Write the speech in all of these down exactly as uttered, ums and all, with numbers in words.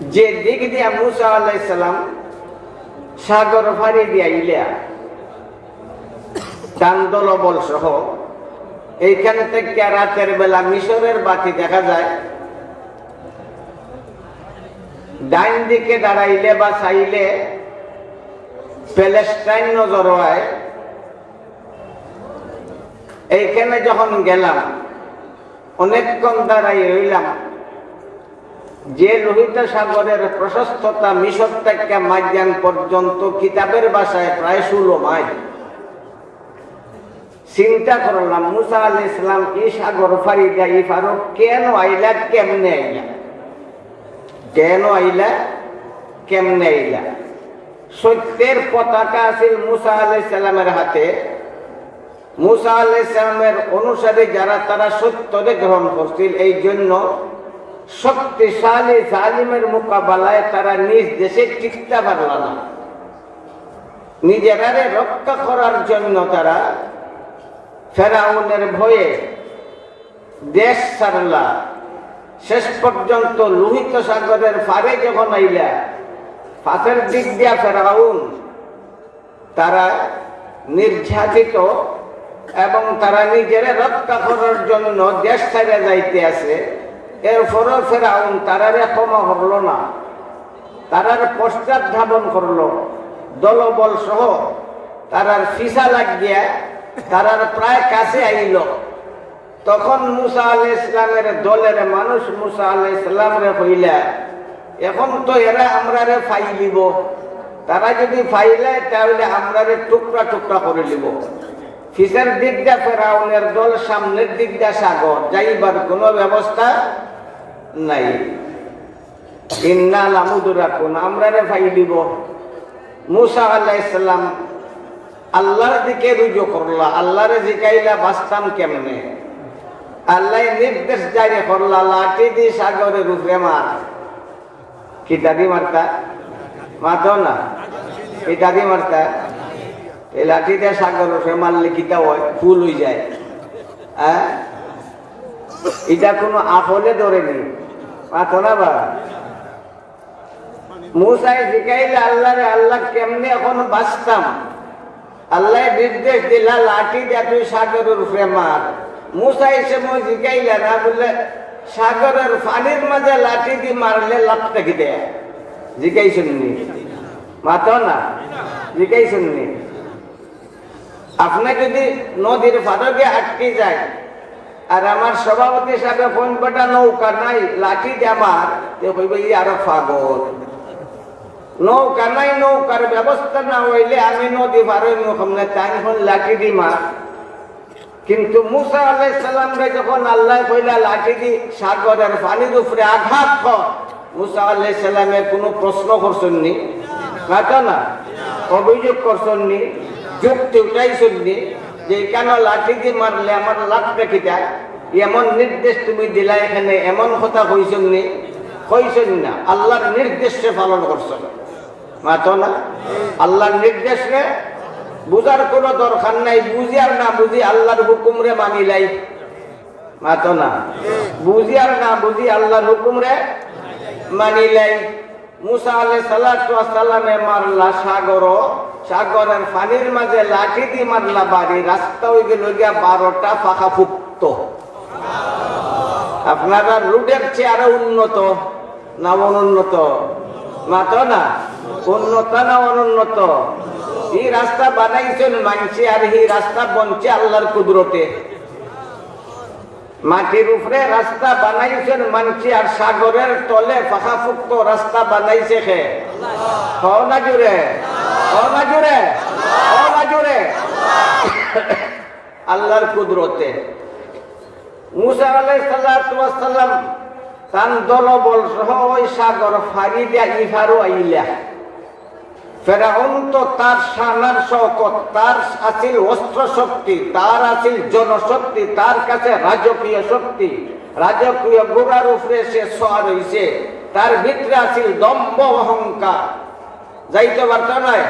যে দিক দিয়া মুসা আলাইহিস সালাম সাগর পাড়ি দিয়া আইলা, তান দলবল সহ এইখান থাকি রাতের বেলা মিশরের বাতি দেখা যায়। ডাইন দিকে দাঁড়াইলে বা চাইলে প্যালেস্টাইন নজর হয়। এইখানে যখন গেলাম, অনেকক্ষণ দাঁড়াই রইলাম। যে লোহিত সাগরের প্রশস্ততা মিশর থেকে মাদিয়ান পর্যন্ত কিতাবের ভাষায় প্রায় ষোলো মাইল। চিন্তা করলাম, মুসা আলাইহিস সালাম ই সাগর পাড়ি দিয়া ই পারো কেন আইলা, কেমনে আইলা, কেন আইলা, কেমনে আইলা? সত্যের পতাকা আছিল মুসা আলাইহিস সালামের হাতে। মুসা আলাইহিস সালামের অনুসারী যারা, তারা সত্যরে গ্রহণ করছিল। এই জন্য শক্তিশালী জালিমের মোকাবেলায় তারা নিজ দেশে টিকতে পারল না। নিজেরারে রক্ষা করার জন্য তারা ফেরাউনের ভয়ে দেশ ছাড়লা। শেষ পর্যন্ত লোহিত সাগরের পাড়ে যখন আইলা, পাশের দিক দিয়া ফেরাউন, তারা নির্যাতিত এবং তারা নিজেরে রক্ষা করার জন্য দেশ ছাড়া যাইতে আছে। এরপরও ফেরাউন তারারে ক্ষমা করল না, তারার পশ্চাৎ ধাবন করল, দলবল সহ তারার ফিসা লাগিয়া তারার প্রায় কাছে আইল। তখন মুসা আলাইহিস সালামের দলের মানুষ মুসা আলাইহিস সালামরে কইলা, "এখন তো এরা আমরারে পাইলিব, তারা যদি পাইলে তাহলে আমরারে টুকরা টুকরা করিলিব।" পিছের দিকটা ফেরাউনের দল, সামনের দিকটা সাগর, যাইবার কোনো ব্যবস্থা নাই। "ইন্না লামুদরাকুন, আমরারে পাইলিব।" মুসা আলাইহিস সালাম আল্লাহর দিকে রুজু করলা, আল্লাহরে জিকাইলা, "বাঁচতাম কেমনে?" আল্লাহ নির্দেশ জারি করলা, "লাঠি দি সাগরের উপরে মার।" কিতা দি মারতা? মাতো না। কিতা দি মারতা? এই লাঠি দিয়া সাগরের উপরে মারলে কিতা হয়? ফুল হয়ে যায়। হ্যাঁ, এটা কোনো আকলে ধরেনি। মাতো না বা? মুসায় জিকাইলা আল্লাহরে, "আল্লাহ, কেমনে এখন বাঁচতাম?" আল্লাহ নির্দেশ দিলা, "লাঠি দিয়া তুই সাগরের উপরে মার।" মুসায় সে সময় জিকাইলা না, বললে, "সাগরের পানির মাঝে লাঠি দি মারলে লাভটা কি দেয়?" জিকাইছইন নি? মাতো না। জিকাইছইন নি? আপনি যদি নদীর ফাটকে আটকে যায়, আর আমার সভাপতি সাহেব কোন বেটা নৌকা নাই, লাঠি দে আমার, তে কইবে, "ই আরো পাগল। নৌকা নাই, নৌকার ব্যবস্থা না হইলে আমি নদী পার হইমু কেমনে, তাই এখন লাঠি দি মার।" কিন্তু মুসা আলাইহিস সালামরে যখন আল্লাহ কইলা, "লাঠি দি সাগরের পানির উপরে আঘাত কর", মুসা আলাইহিস সালামে কোনো প্রশ্ন করছইন নি? মাতো না। অভিযোগ করছইন নি? যুক্তি উঠাইছইন নি যে, "কেন লাঠি দি মারলে আমার লাভটা কিতা? এমন নির্দেশ তুমি দিলা, এখানে এমন কথা কইছইন নি?" কইছইন না। আল্লাহর নির্দেশরে পালন করছইন। মাতো না। আল্লাহর নির্দেশরে বুঝার কোনো দরকার নাই। বুঝি আর না বুঝি আল্লাহর হুকুমরে মানিলাই। মাতো না। বুঝি আর না বুঝি আল্লাহর হুকুমরে মানিলাই। মুসা আলাইহিস সালাতু ওয়াস সালামে মারলা সাগর, সাগরের পানির মাঝে লাঠি দি মারলা বাড়ি, রাস্তা হয়ে গেল গিয়া বারোটা পাকা ফুক্ত। আপনারা রোডের চেয়ে আরো উন্নত না অনুন্নত? মাতো না। উন্নত না অনুন্নত? এই রাস্তা বানাইছইন মানষে, আর এই রাস্তা বনছে আল্লাহর কুদরতে। মাটির উপরে রাস্তা বানাইছইন মানষে, আর সাগরের তলে পাকাপুক্ত রাস্তা বানাইছে কে? কও না জুরে, কও না জুরে, কও না জুরে। আল্লাহর কুদরতে। মুসা আলাইহিস সালাতু ওয়াস সালাম তান দলবল সহ ওই সাগর ফাড়ি দিয়া ইফারো আইলা। ফেরাউন তো তার শান আর শওকত, তার আছিল অস্ত্র শক্তি, তার আছিল জনশক্তি, তার কাছে রাজকীয় শক্তি, রাজকীয় ঘোড়ার উপরে সে সওয়ার হইছে, তার ভিতরে আছিল দম্ভ অহংকার। যাইতে পারতো নায়,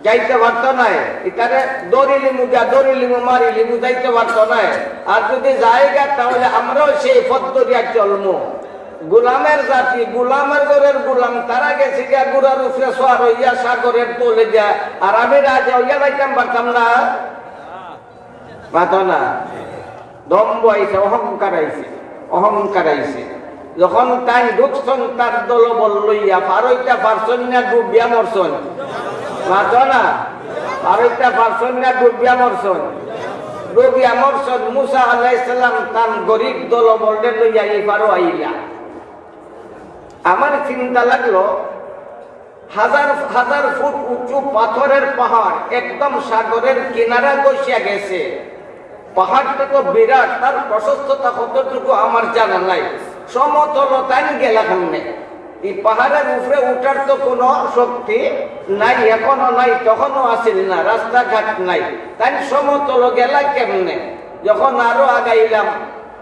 যাইতে পারতো নায়। ইতারে দড়ি লিমু গা, দড়ি লিমু, মারি লিমু, যাইতে পারতো নায়। আর যদি যায়গা, তাহলে আমরাও সেই পথ ধরিয়া চলমু। গোলামের জাতি, গোলামের ঘরের গোলাম, তারা গেছে গিয়া ঘোড়ার উপরে সওয়ার অইয়া সাগরের তলে দিয়া, আর আমি রাজা অইয়া যাইতাম পারতাম না? মাতো না। দম্ভ আইছে, অহংকার আইছে, অহংকার আইছে। যখন তাইন ঢুকছইন তার দলবল লইয়া, পার অইতা পারছইন না, ডুবিয়া মরছইন। মাতো না। পার অইতা পারছইন না, ডুবিয়া মরছইন। ডুবিয়া মরছইন। মুসা আলাইহিস সালাম তান গরিব দলবলরে লইয়া ই পারো আইলা। আমার চিন্তা লাগলো, হাজার হাজার ফুট উঁচু পাথরের পাহাড়, একদম সাগরের কিনারা ঘষিয়া গেছে। পাহাড়টা তো বিরাট, তার প্রশস্ততা কতটুকু আমার জানা নাই। সমতল তাইন গেলা কেমনে? এই পাহাড়ের উপরে উঠার তো কোনো শক্তি নাই, এখনো নাই, তখনও আছিল না, রাস্তাঘাট নাই। তাইন সমতল গেলা কেমনে? যখন আরো আগাইলাম,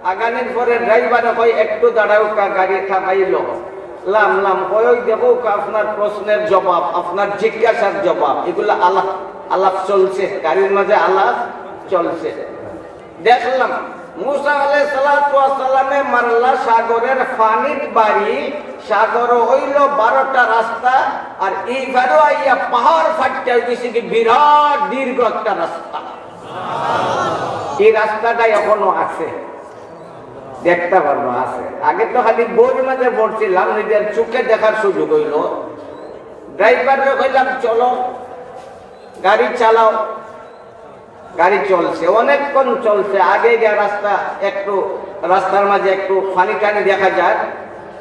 আগানির পরে ড্রাইভারে কয়, "একটু দাঁড়াউক্কা, গাড়ি থামাইলো।" লাম লাম কয়, "ওই দেখউক্কা আপনার প্রশ্নের জবাব, আপনার জিজ্ঞাসার জবাব।" এগুলা আলাপ, আলাপ চলছে, গাড়ির মাঝে আলাপ চলছে। দেখলাম, মুসা আলাইহিস সালাতু ওয়াস সালামে মারলা সাগরের পানিত বাড়ি, সাগর অইলো বারোটা রাস্তা, আর ই পারো আইয়া পাহাড় ফাটিয়া অইগেছে কি বিরাট দীর্ঘ একটা রাস্তা। এই রাস্তাটা এখনো আছে, দেখতা পারবা আছে। আগে তো খালি বইর মাঝে পড়ছিলাম, নিজের চোখে দেখার সুযোগ অইলো। ড্রাইভাররে কইলাম, "চলো, গাড়ি চালাও।" গাড়ি চলছে, অনেকক্ষণ চলছে। আগে গিয়া রাস্তা একটু, রাস্তার মাঝে একটু পানি টানি দেখা যায়,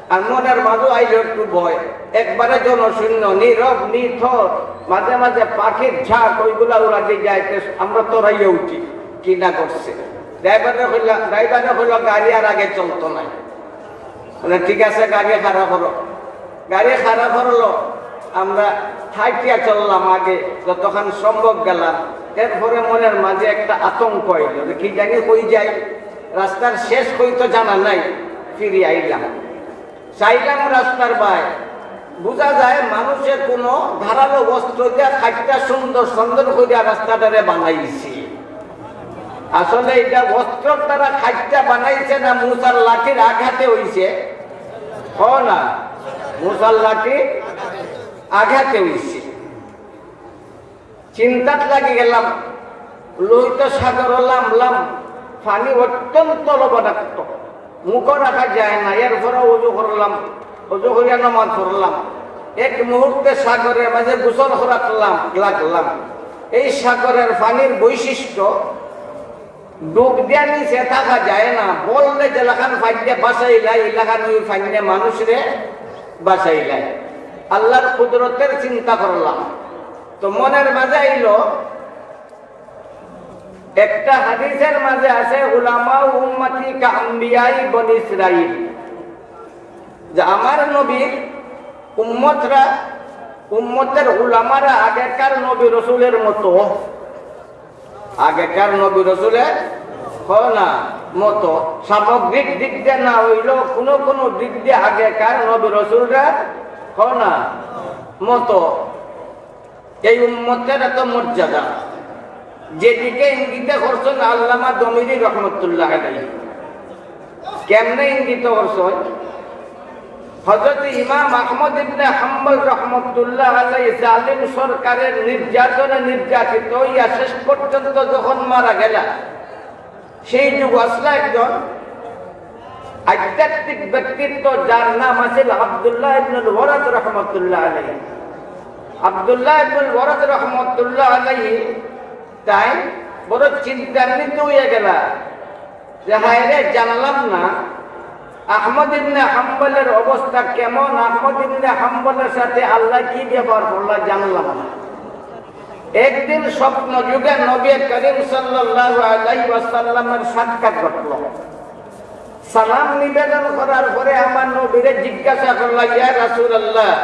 আর মনের মাঝে আইলো একটু ভয়। একবারে জনশূন্য, নীরব, নিথর। মাঝে মাঝে পাখির ঝাঁক, ওইগুলা উড়াতে যাইতে আমরা তরাইয়া উঠি, কি না করছে। ড্রাইভারে কইলা, ড্রাইভারে কইলো, "গাড়ি আর আগে চলতো নায়।" বলে, "ঠিক আছে, গাড়ি খাড়া করো।" গাড়ি খাড়া করলো, আমরা হাইটিয়া চললাম আগে, যতখান সম্ভব গেলাম। এরপরে মনের মাঝে একটা আতঙ্ক অইলো যে কি জানি কই যাই, রাস্তার শেষ কই তো জানা নাই। ফিরি আইলাম, চাইলাম রাস্তার বায়, বুঝা যায় মানুষে কোনো ধারালো বস্ত্র দিয়া খাটটা সুন্দর সুন্দর করিয়া রাস্তাটারে বানাইছে। আসলে এটা বস্ত্রর দ্বারা খাটটা বানাইছে না মুসার লাঠির আঘাতে অইছে? হ না, মুসার লাঠির আঘাতে অইছে। চিন্তাত লাগি গেলাম, লোহিত সাগর লামলাম, পানি অত্যন্ত লবণাক্ত, মুখো রাখা যায় না। এরপরে অজু করলাম, অজু করিয়া নামাজ পড়লাম। এক মুহূর্তে সাগরের মাঝে গোসল করাত লাগলাম। এই সাগরের পানির বৈশিষ্ট্য, ডুব দিয়া নিচে থাকা যায় না, বললে যেলাখান পানিয়ে ভাসাইলায়, ইলাখান ওই পানিয়ে মানুষরে ভাসাইলায়। আল্লাহর কুদরতের চিন্তা করলাম, তো মনের মাঝে আইলো, একটা হাদিসের মাঝে আছে, "উলামা উম্মতি কা আম্বিয়াই বনি ইসরাইল", যে আমার নবীর উম্মতরা, উম্মতের উলামারা আগেকার নবী রসুলের মতো, আগেকার নবী রসুলের, হ না, মতো, সামগ্রিক দিক দিয়ে না অইলেও কোনো কোনো দিক দিয়ে আগেকার নবী রসুলরা, হ না, মতো। এই উম্মতের এত মর্যাদা, যেদিকে ইঙ্গিতে করছেন আল্লামা দমিরি রহমতুল্লাহ আলাইহি। কেমনে ইঙ্গিত করছেন? হযরত ইমাম আহমদ ইবনে হাম্বল রহমতুল্লাহ আলাইহি জালিম সরকারের নির্যাতনে নির্যাতিত হইয়া শেষ পর্যন্ত যখন মারা গেলা, সেই যুগ আসলা একজন আধ্যাত্মিক ব্যক্তিত্ব, যার নাম আছিল আব্দুল্লাহ ইবনুল ওয়ারাদ রহমতুল্লাহ আলাইহি। আব্দুল্লাহ ইবনুল ওয়ারাদ রহমতুল্লাহ আলাইহি তাই বড় চিন্তান্বিত হইয়া গেলা যে, "হায় রে, জানলাম না আহমদ ইবনে হাম্বলের অবস্থা কেমন, আহমদ ইবনে হাম্বলের সাথে আল্লাহ কি ব্যবহার করলা, জানলাম না।" একদিন স্বপ্ন যুগে নবী করিম সাল্লাল্লাহু আলাইহি ওয়াসাল্লামের সাক্ষাৎ ঘটল। সালাম নিবেদন করার পরে আমার নবীরে জিজ্ঞাসা করলা, "ইয়া রাসূলুল্লাহ,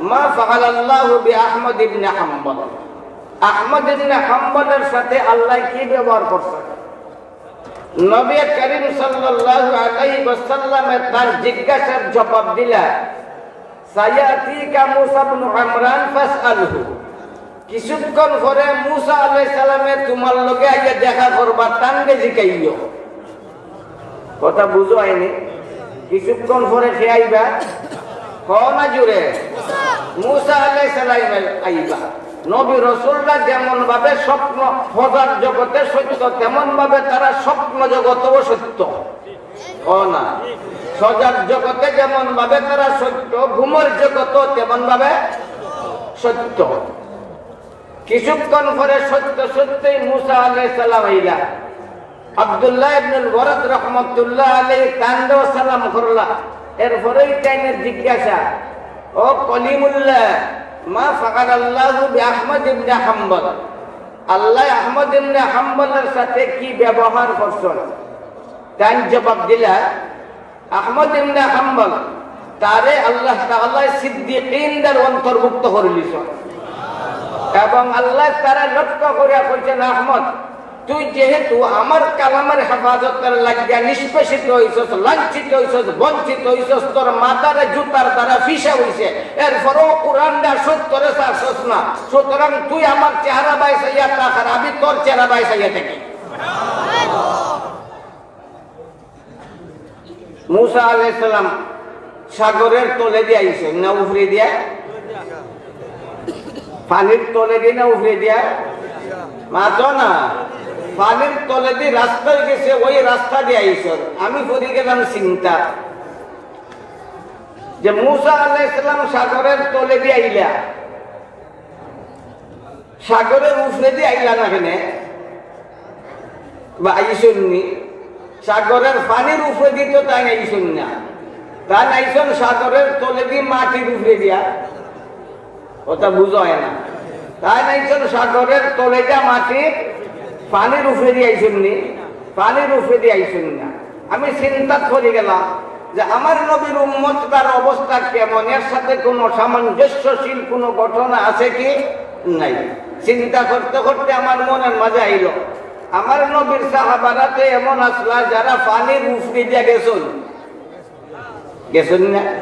মা ফাআলাল্লাহু বি আহমদ ইবনে হাম্বল? আহমদ ইবনে হাম্বলের সাথে আল্লাহ কি ব্যবহার করছে?" নবী করিম সাল্লাল্লাহু আলাইহি ওয়াসাল্লামে তার জিজ্ঞাসার জবাব দিলা, "সায়াতিকা মুসা ইবনে ইমরান ফাসআলহু।" কিছুক্ষণ পরে মুসা আলাইহিস সালামে তোমার লগে আইয়া দেখা করবা, তানরে জিকাইও। কথা বুঝো আইনি? কিছুক্ষণ পরে কে আইবা? কও না জোরে। মুসা আলাইহিস সালাম আইবা। নবী রসুলরা যেমন ভাবে স্বপ্ন, ফজার জগতে সত্য, তেমন ভাবে তারা স্বপ্ন জগতেও সত্য। কও না। ফজার জগতে যেমন ভাবে তারা সত্য, ঘুমের জগতেও তেমন ভাবে সত্য। কিছুক্ষণ পরে সত্য সত্যই মুসা আলাইহিস সালাম আইলা। আব্দুল্লাহ ইবনুল মুবারক রহমতুল্লাহ আলাইহি তানরেও সালাম করলা। এরপরেই তাইনের জিজ্ঞাসা, "ও কলিমুল্লাহ, মা ফাআলাল্লাহু বিআহমদ ইবনে হাম্বল?" আল্লাহ আহমদ ইবনে হাম্বলের সাথে কি ব্যবহার করছইন? তাইন জবাব দিলা, আহমদ ইবনে হাম্বল, তারে আল্লাহ তাআলায় সিদ্দিকিনদের অন্তর্ভুক্ত করিলিছইন। এবং আল্লাহ তারে লক্ষ্য করিয়া কইছইন, "আহমদ, তুই যেহেতু আমার কালামের হেফাজতের লাগিয়া নিষ্পেষিত হইছস, লাঞ্ছিত হইছস, বঞ্চিত হইছস, তোর মাথারে জুতার দ্বারা ফিসা হইছে, এরপরেও কোরআনটা সত্যরে ছাড়ছস না, সুতরাং তুই আমার চেহারা বায় চাইয়া থাক, আর আমি তোর চেহারা বায় চাইয়া থাকি।" মুসা আলাইহিস সালাম সাগরের তলেদি আইছইন না উপরে দিয়া? পানির তলেদি না উপরে দিয়া? মাতো না। পানির তলেদি রাস্তায় গেছে, ওই রাস্তা দিয়া আইছইন। আমি পড়ি গেলাম চিন্তা যে মুসা আলাইহিস সালাম সাগরের তলেদি আইলা, সাগরের উপরেদি আইলা না কেনে? বা আইছইন নি? সাগরের পানির উপরেদি তো তাইন আইছইন না, তাইন আইছইন সাগরের তলেদি মাটির উপরে দিয়া। কথা বুঝা অয় না। তাইন আইছইন সাগরের তলেদি মাটির, পানির উপরেদি আইছইন নি? পানির উপরেদি আইছইন না। আমি চিন্তাত পড়ি গেলাম যে আমার নবীর উম্মতটার অবস্থা কেমন, এর সাথে কোনো সামঞ্জস্যশীল কোনো ঘটনা আছে কি নাই। চিন্তা করতে করতে আমার মনের মাঝে আইল, আমার নবীর সাহাবারা তো এমন আছলা যারা পানির উপরে দিয়া গেছইন, গেছইন না?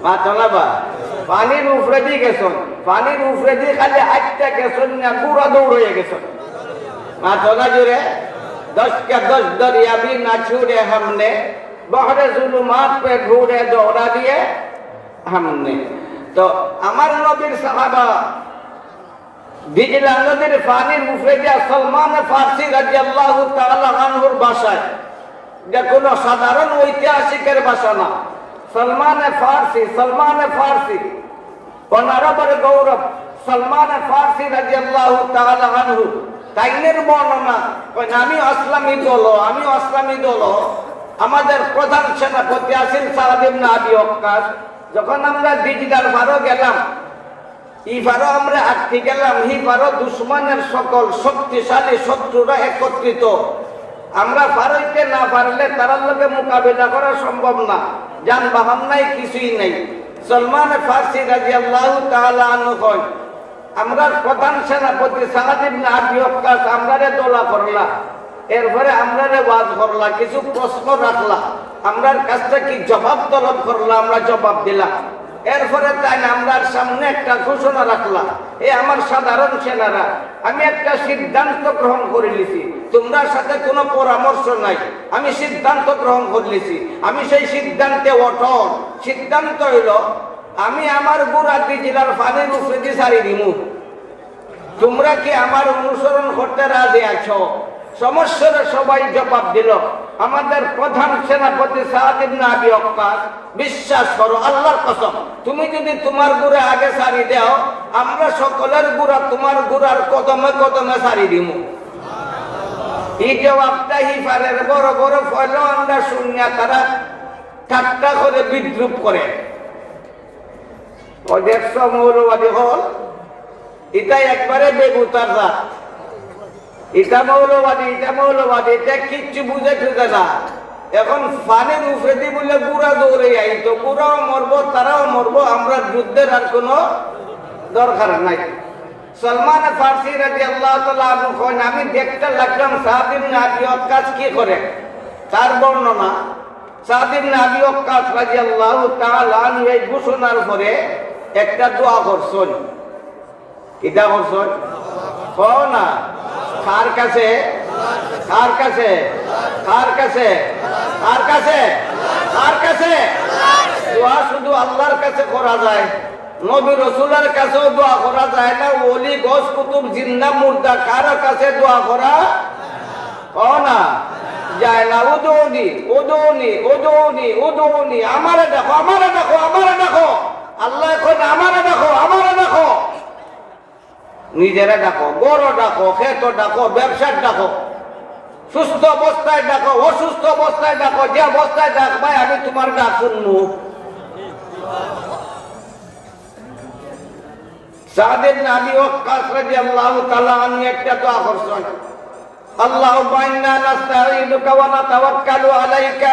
মাতো না বা? পানির উপরেদি গেছইন, পানির উপরেদি খালি আইট্টা গেছইন না, পুরা দৌড়াইয়া গেছইন। মাতো না জোরে। "দশ কা দশ দরিয়া ভি না ছুড়ে হামনে, বহরে জুলুমাত পে ঘুরে দৌড়া দিয়ে হামনে।" তো আমার নবীর সাহাবা দিজলা নদীর পানির উপরে দিয়া সলমান ফার্সি রাদিয়াল্লাহু তাআলা আনহুর ভাষায়, যে কোনো সাধারণ ঐতিহাসিকের ভাষা না। সলমান ফার্সি, সলমান ফার্সি, অনারবের গৌরব, সলমান ফার্সি রাদিয়াল্লাহু তাআলা আনহু, তাইনের বর্ণনা, কইন, "আমি আসলামি দল, আমি আসলামি দল, আমাদের প্রধান সেনাপতি আছেন সাদ ইবনে আবি ওয়াক্কাস। যখন আমরা দিজলার পারো গেলাম, ই পারো আমরা আটকি গেলাম, হি পারো দুশমনের সকল শক্তিশালী শত্রুরা একত্রিত। আমরা পার অইতে না পারলে তারার লগে মোকাবিলা করা সম্ভব না, যানবাহন নাই, কিছুই নাই।" সলমান ফার্সি রাদিয়াল্লাহু তাআলা আনহু কইন, "আমরার প্রধান সেনাপতি সাদ ইবনে আবি ওয়াক্কাস আমরারে দোলা করলা, এরপরে আমরারে ওয়াজ করলা, কিছু প্রশ্ন রাখলা, আমরার কাছ থাকি জবাব তলব করলা, আমরা জবাব দিলাম। এরপরে তাইন আমরার সামনে একটা ঘোষণা রাখলা, এ আমার সাধারণ সেনারা, আমি একটা সিদ্ধান্ত গ্রহণ করিলিছি, তোমরার সাথে কোনো পরামর্শ নাই, আমি সিদ্ধান্ত গ্রহণ করিলিছি, আমি সেই সিদ্ধান্তে অটল। সিদ্ধান্ত অইল, আমি আমার ঘোড়া দিজলার পানির উপরেদি ছাড়ি দিমু।" তোমরা কি আমার অনুসরণ করতে রাজি আছো? সমস্যার সবাই জবাব দিল, "আমাদের প্রধান সেনাপতি সাদ ইবনে আবি ওয়াক্কাস, বিশ্বাস করো আল্লাহর কসম, তুমি যদি তোমার ঘোড়া আগে ছাড়ি দেও, আমরা সকলের ঘোড়া তোমার ঘোড়ার কদমে কদমে ছাড়ি দিমু।" এই জবাবটা হি পারের বড় বড় পয়লওয়ানরা শুনিয়া তারা ঠাট্টা করে, বিদ্রূপ করে। "ও দেখছো মৌলবাদী হল, ইটা একবারে বেবুতার জাত। ইটা মৌলবাদী, ইটা মৌলবাদী, ইটা কিচ্ছু বুঝে টুঝে না। এখন পানির উপরেদি বুলে ঘোড়া দৌড়ে আইতো, ঘোড়াও মরবো, তারাও মরবো, আমরা যুদ্ধের আর কোনো দরকার নাই।" সলমান ফার্সি রাদিয়াল্লাহু তাআলা আনহু কইন, "আমি দেখতে লাগলাম সাদ ইবনে আবি ওয়াক্কাস কি করে।" তার বর্ণনা, সাদ ইবনে আবি ওয়াক্কাস রাদিয়াল্লাহু তাআলা আনহু এই ঘোষণার পরে একটা দোয়া করছইন। কিতা করছইন? কও না। কার কাছে? কার কাছে? কার কাছে? কার কাছে? কার কাছে? দোয়া শুধু আল্লাহর কাছে করা যায়। নবী রসুলের কাছেও দোয়া করা যায় না। ওলি, গস, কুতুব, জিন্দা, মুর্দা, কারো কাছে দোয়া করা, কও না, যায় না। উদুনি, উদুনি, উদুনি, উদুনি, আমারে ডাকো, আমারে ডাকো, আমারে ডাকো। আল্লাহ কইন, আমারে ডাকো, আমারে ডাকো। নিজেরে ডাকো, ঘরো ডাকো, খেতো ডাকো, ব্যবসার ডাকো, সুস্থ অবস্থায় ডাকো, অসুস্থ অবস্থায় ডাকো, যে অবস্থায় ডাকবায়, আমি তুমার ডাক হুনমু। সাদ ইবনে আবি ওয়াক্কাস রাদিয়াল্লাহু তাআলা আনহু একটা দোয়া করছইন, اللهم إنا نستعينك ونتوكل عليك،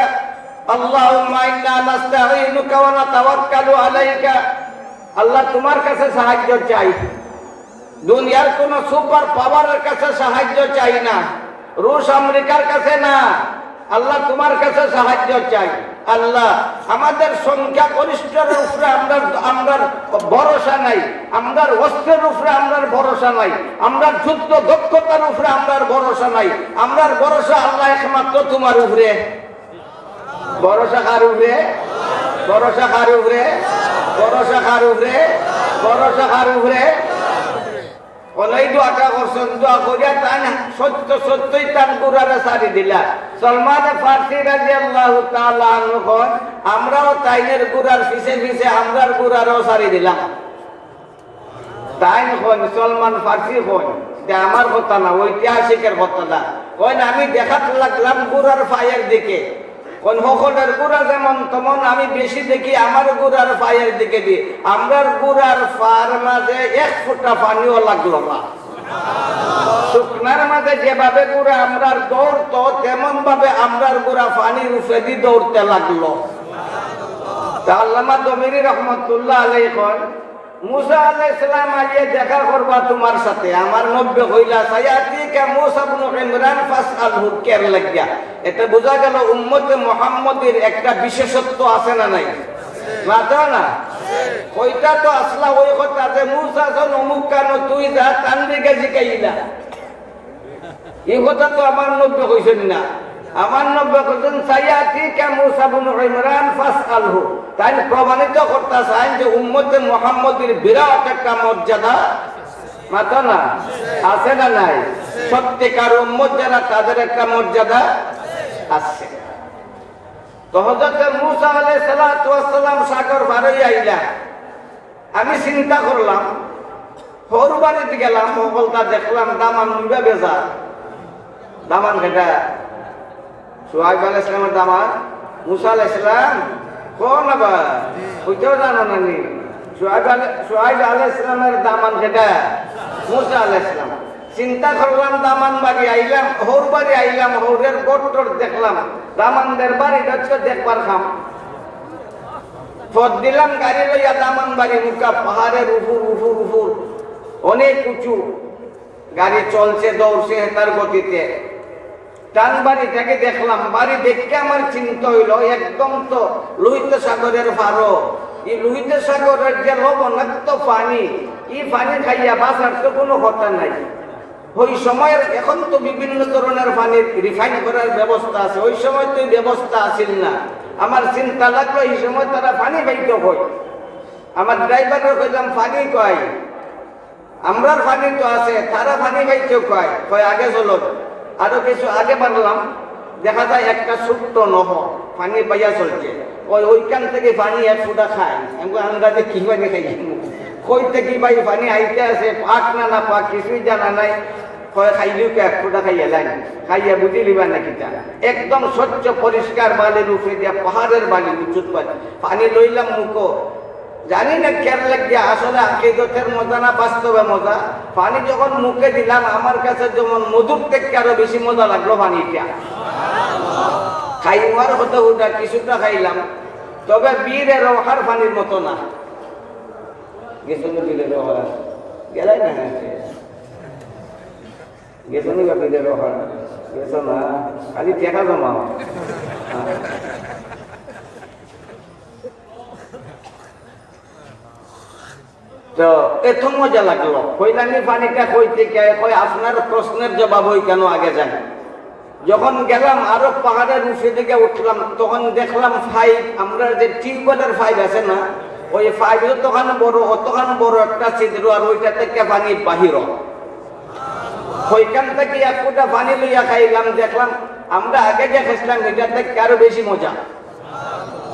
اللهم إنا نستعينك ونتوكل عليك। আল্লাহ, তুমার কাছে সাহায্য চাই। দুনিয়ার কোনো সুপার পাওয়ারের কাছে সাহায্য চাই না, রুশ আমেরিকার কাছে না। আল্লাহ, তুমার কাছে সাহায্য চাই। আল্লাহ, আমাদের সংখ্যাগরিষ্ঠর উপরে আমরার, আমরার ভরসা নাই, আমরার অস্ত্রের উপরে আমরার ভরসা নাই, আমরার যুদ্ধ দক্ষতার উপরে আমরার ভরসা নাই। আমরার ভরসা, আল্লাহ, একমাত্র তুমার উপরে। ভরসা কার উপরে? ভরসা কার উপরে? ভরসা কার উপরে? ভরসা কার উপরে? অউ দোয়াটা করছইন, দোয়া করিয়া তাইন সত্য সত্যই তান ঘুড়ারে ছাড়ি দিলা। সলমানে ফার্সি রাদিয়াল্লাহু তাআলা আনহু কইন, আমরাও তাইনের ঘুড়ার পিছে পিছে আমরার ঘুড়ারেও ছাড়ি দিলাম। তাইন কইন, সলমান ফার্সি কইন, ইটা আমার কথা না, ঐতিহাসিকের কথা না। কইন, আমি দেখাত লাগলাম ঘুড়ার পায়ের দিকে। কইন, হকলের ঘুড়া যেমন তেমন, আমি বেশি দেখি আমার ঘুড়ার পায়ের দিকে দি। আমরার ঘুড়ার পার মাঝে এক ফুটা পানিও লাগলো না। শুকনার মাঝে যেভাবে ঘুড়া আমরার দৌড়তো, তেমন ভাবে আমরার ঘুড়া পানির উপরেদি দৌড়তে লাগলো। তা আল্লামা দমিরি রহমতুল্লাহ আলাইহি কইন, মুসা আলাইহিস সালাম আইয়া দেখা করবা তুমার সাথে। আমার নবীয়ে কইলা, "সায়াতিকা মুসা ইবনু ইমরান ফাসআলহু।" কের লাগিয়া? এতে বুঝা গেল উম্মতে মুহাম্মদীর একটা বিশেষত্ব আছে না নাই? মাতো না? কইতা তো আছলা অউ কথা যে, "মুসা যেন অমুক খানো, তুই যা, তান দিকে জিকাইলা।" ই কথা তো আমার নবীয়ে কইছইন না। আমার নবীয়ে কইছইন, "সায়াতিকা মুসা ইবনু ইমরান ফাসআলহু।" তাইন প্রমাণিত করতা চাইন যে উম্মতে মুহাম্মদীর বিরাট একটা মর্যাদা, মাতো না, আছে না নাই? সত্যিকার উম্মত যারা, তাদের একটা মর্যাদা আছে। তো হযরতে মুসা আলাইহিস সালাতু ওয়াস সালাম সাগর পার অইয়া আইলা। আমি চিন্তা করলাম, হউর বাড়িত গেলাম, হকলতা দেখলাম, দামান অইবা বেজার। দামান কেটা? শুআইব আলাইহিস সালামের দামান, মুসা আলাইহিস সালাম। কও না বা, অইতাও জানো না নি? শুআইব আলাই-, শুআইব আলাইহিস সালামের দামান কেটা? মুসা আলাইহিস সালাম। চিন্তা করলাম, দামান বাড়ি আইলাম, হউর বাড়ি আইলাম, হউরের ঘর টর দেখলাম, দামানদের বাড়ি দেখতে দেখবার কাম। পথ দিলাম গাড়ি লইয়া দামান বাড়ি মুখা, পাহাড়ের উফুর, উফুর, উফুর, অনেক উঁচু। গাড়ি চলছে, দৌড়ছে হেতার গতিতে। টান বাড়ি থাকি দেখলাম, বাড়ি দেখে আমার চিন্তা অইলো, একদম তো লোহিত সাগরের পারো। ই লোহিত সাগরের যে লবণাক্ত পানি, ই পানি খাইয়া বাঁচার তো কোনো কথা নাই। ওই সময়ের, এখন তো বিভিন্ন ধরনের পানি রিফাইন করার ব্যবস্থা আছে, ওই সময় তো এই ব্যবস্থা আছিল না। আমার চিন্তা লাগলো, এই সময় তারা পানি পাইতো কই। আমার ড্রাইভাররে কইলাম, "পানি কই? আমরার পানি তো আছে, তারা পানি পাইতো কই?" কয়, "আগে চলো।" আরো কিছু আগে বাড়লাম, দেখা যায় একটা ছোট্ট নহর, পানি পাইয়া চলছে। কয়, "ওইখান থেকে পানি এক ফুটা খাই।" আমি কই, "আমরা যে কি পানি খাই? কই থেকে ভাই পানি আইতে আছে, পাক না না পাক, কিছুই জানা নাই।" কয়, "খাইলেও কি এক ফুটা খাইয়া লাইন, খাইয়া বুঝি লিবা না কিতা?" একদম স্বচ্ছ পরিষ্কার বালির উপরে দিয়া, পাহাড়ের বালি, উঁচুর বালি, পানি লইলাম মুখো। জানি না কের লাগিয়া, আসলে আকিদতের মজা না বাস্তবে মজা। পানি যখন মুখে দিলাম, আমার কাছে যেমন মধুর থেকে আরো বেশি মজা লাগলো পানিটা। খাইমু আর কত ফুটা, কিছুটা খাইলাম, তবে বীরে রওয়ার পানির মতো না। গেছো নি বীরে রওয়া? গেলাই না। গেছো নি বা বীরে রওয়া? গেছো না? খালি টেকা জমাও। তো এত মজা লাগলো। কইলাম, "ই পানিটা কই থেকে?" কয়, "আপনার প্রশ্নের জবাব ওইখানো আগে জানি।" যখন গেলাম আরো পাহাড়ের উপরে দিকে উঠলাম, তখন দেখলাম পাইপ, আমরা যে টিউবওয়েলের পাইপ আছে না, ওই পাইপ অতখান বড়, অতখান বড় একটা ছিদ্র, আর ওইটা থেকে পানি বাহির হয়। ওইখান থেকে এক ফুটা পানি লইয়া খাইলাম, দেখলাম আমরা আগে যে খাইছিলাম এটার থেকে আরো বেশি মজা।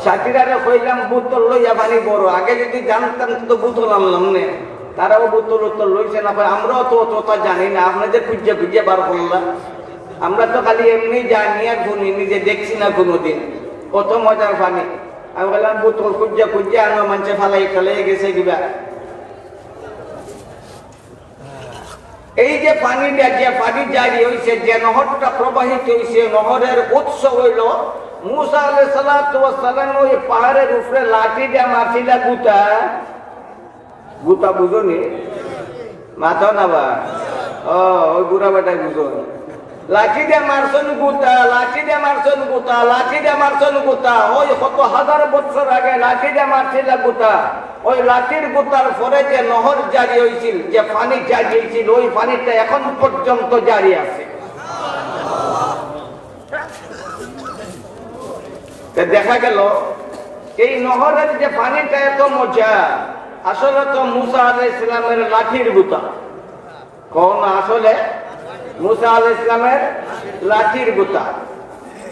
সাথীরারে কইলাম, "বোতল লইয়া পানি বড়, আগে যদি জানতাম তো বোতল আনলাম নে।" তারাও বোতল উতল লইছে না, কয়, "আমরাও তো অতটা জানি না, আপনাদের খুঁজিয়া খুঁজিয়া বার করলাম, আমরা তো খালি এমনি জানি আর শুনি, নিজে দেখছি না কোনোদিন, কত মজার পানি।" আমি বললাম, "বোতল খুঁজিয়া খুঁজিয়া আনো, মানষে ফালাই টালাই গেছে কিবা।" এই যে পানিটা, যে পানি জারি হইছে, যে নহরটা প্রবাহিত হইছে, নহরের উৎস হইল মুসা আলাইহিস সালাতু ওয়াস সালাম ওই পাহাড়ের উপরে লাঠি দিয়া মারছিলা গুতা। গুতা বুঝো নি? মাথা না বা? ও, ওই বুড়া বেটায় বুঝো। লাঠি দিয়া মারছন গুতা, লাঠি দিয়া মারছন গুতা, লাঠি দিয়া মারছন গুতা। ওই কত হাজার বছর আগে লাঠি দিয়া মারছিলা গুতা। ওই লাঠির গুতার পরে যে নহর জারি হইছিল, যে পানি জারি হইছিল, ওই পানিটা এখন পর্যন্ত জারি আছে। তে দেখা গেল এই নহরের যে পানিটা এত মজা, আসলে তো মুসা আলাইহিস সালামের লাঠির গুতা। কোন আসলে মুসা আলাইহিস সালামের লাঠির গুতা।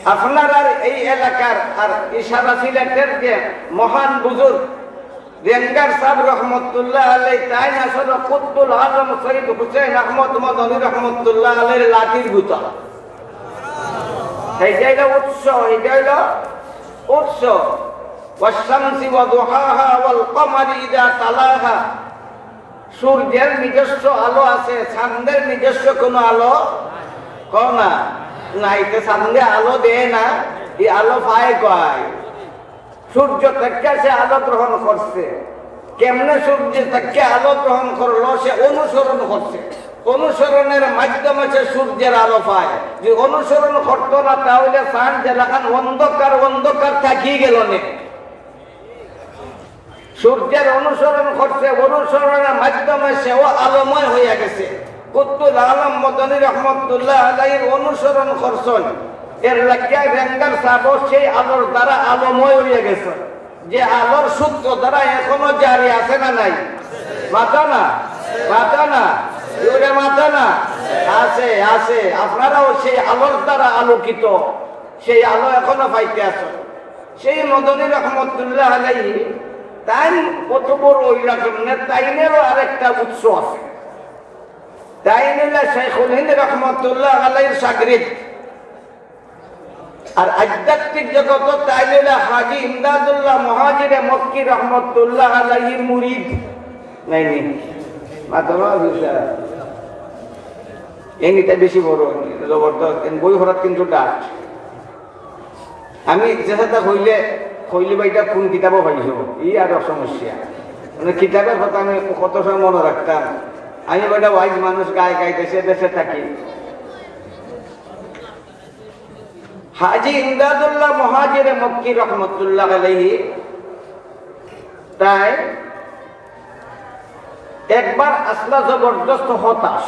আপনারার এই এলাকার আর সারা সিলেটের যে মহান বুজুর্গ রেঙ্গার সাব রহমতুল্লাহ আলাই, তাইন আসলে কুতুবুল আজম সৈয়দ হুসেন আহমদ মদনী রহমতুল্লাহ আলাইর লাঠির গুতা। এইটা হইল উৎস, এইটা হইল উৎস। والشمس وضحاها والقمر إذا تلاها। সূর্যের নিজস্ব আলো আছে, চাঁদের নিজস্ব কোনো আলো? কও না। নাই, তো চাঁদে আলো দেয় না, এই আলো পায় কই? সূর্য থেকে সে আলো গ্রহণ করছে। কেমনে সূর্য থেকে আলো গ্রহণ করলো? সে অনুসরণ করছে। অনুসরণের মাধ্যমে সে সূর্যের আলো পায়। যদি অনুসরণ করতো না, তাহলে চাঁদ যেলাখান অন্ধকার, অন্ধকার থাকি গেল নে। সূর্যের অনুসরণ করছে, অনুসরণের মাধ্যমে সেও আলোময় হইয়া গেছে। কুতুবুল আলম মদনী রহমতুল্লাহ আলাইহির অনুসরণ করছন, এর লাগিয়া রেঙ্গার সাবও সেই আলোর দ্বারা আলোময় হইয়া গেছে। যে আলোর সূত্র দ্বারা এখনো জারি আছে না নাই? মাথা না, মাথা না, জোরে মাথা না। আছে, আছে। আপনারাও সেই আলোর দ্বারা আলোকিত, সেই আলো এখনো পাইতে আছো। সেই মদনী রহমতুল্লাহ আলাইহি, তাইন কত বড় অইলা কেমনে, তাইনেরও আরেকটা উৎস আছে। তাইন অইলা শেখুল হিন্দ রহমতুল্লাহ আলাইহির শাগরিদ। আর আধ্যাত্মিক জগত তাইন অইলা হাজী ইমদাদুল্লাহ মুহাজিরে মক্কি রহমতুল্লাহ আলাইহির মুরিদ। নাই নি? মাতবা বুঝা। এই নিটা বেশি বড়, জবরদস্ত। এন বই হঠাৎ কিন্তু ডাক। আমি যেটা কইলে, কইলে বা এটা কোন কিতাবও পাইছো, এই আরো সমস্যা। মানে কিতাবের কথা আমি কত সময় মনে রাখতাম। আমি বেটা ওয়াইজ মানুষ, গায়ে গায়ে দেশে দেশে থাকি। হাজী ইমদাদুল্লাহ মুহাজিরে মক্কি রহমতুল্লাহ আলাইহি তাই একবার আসলা জবরদস্ত হতাশ,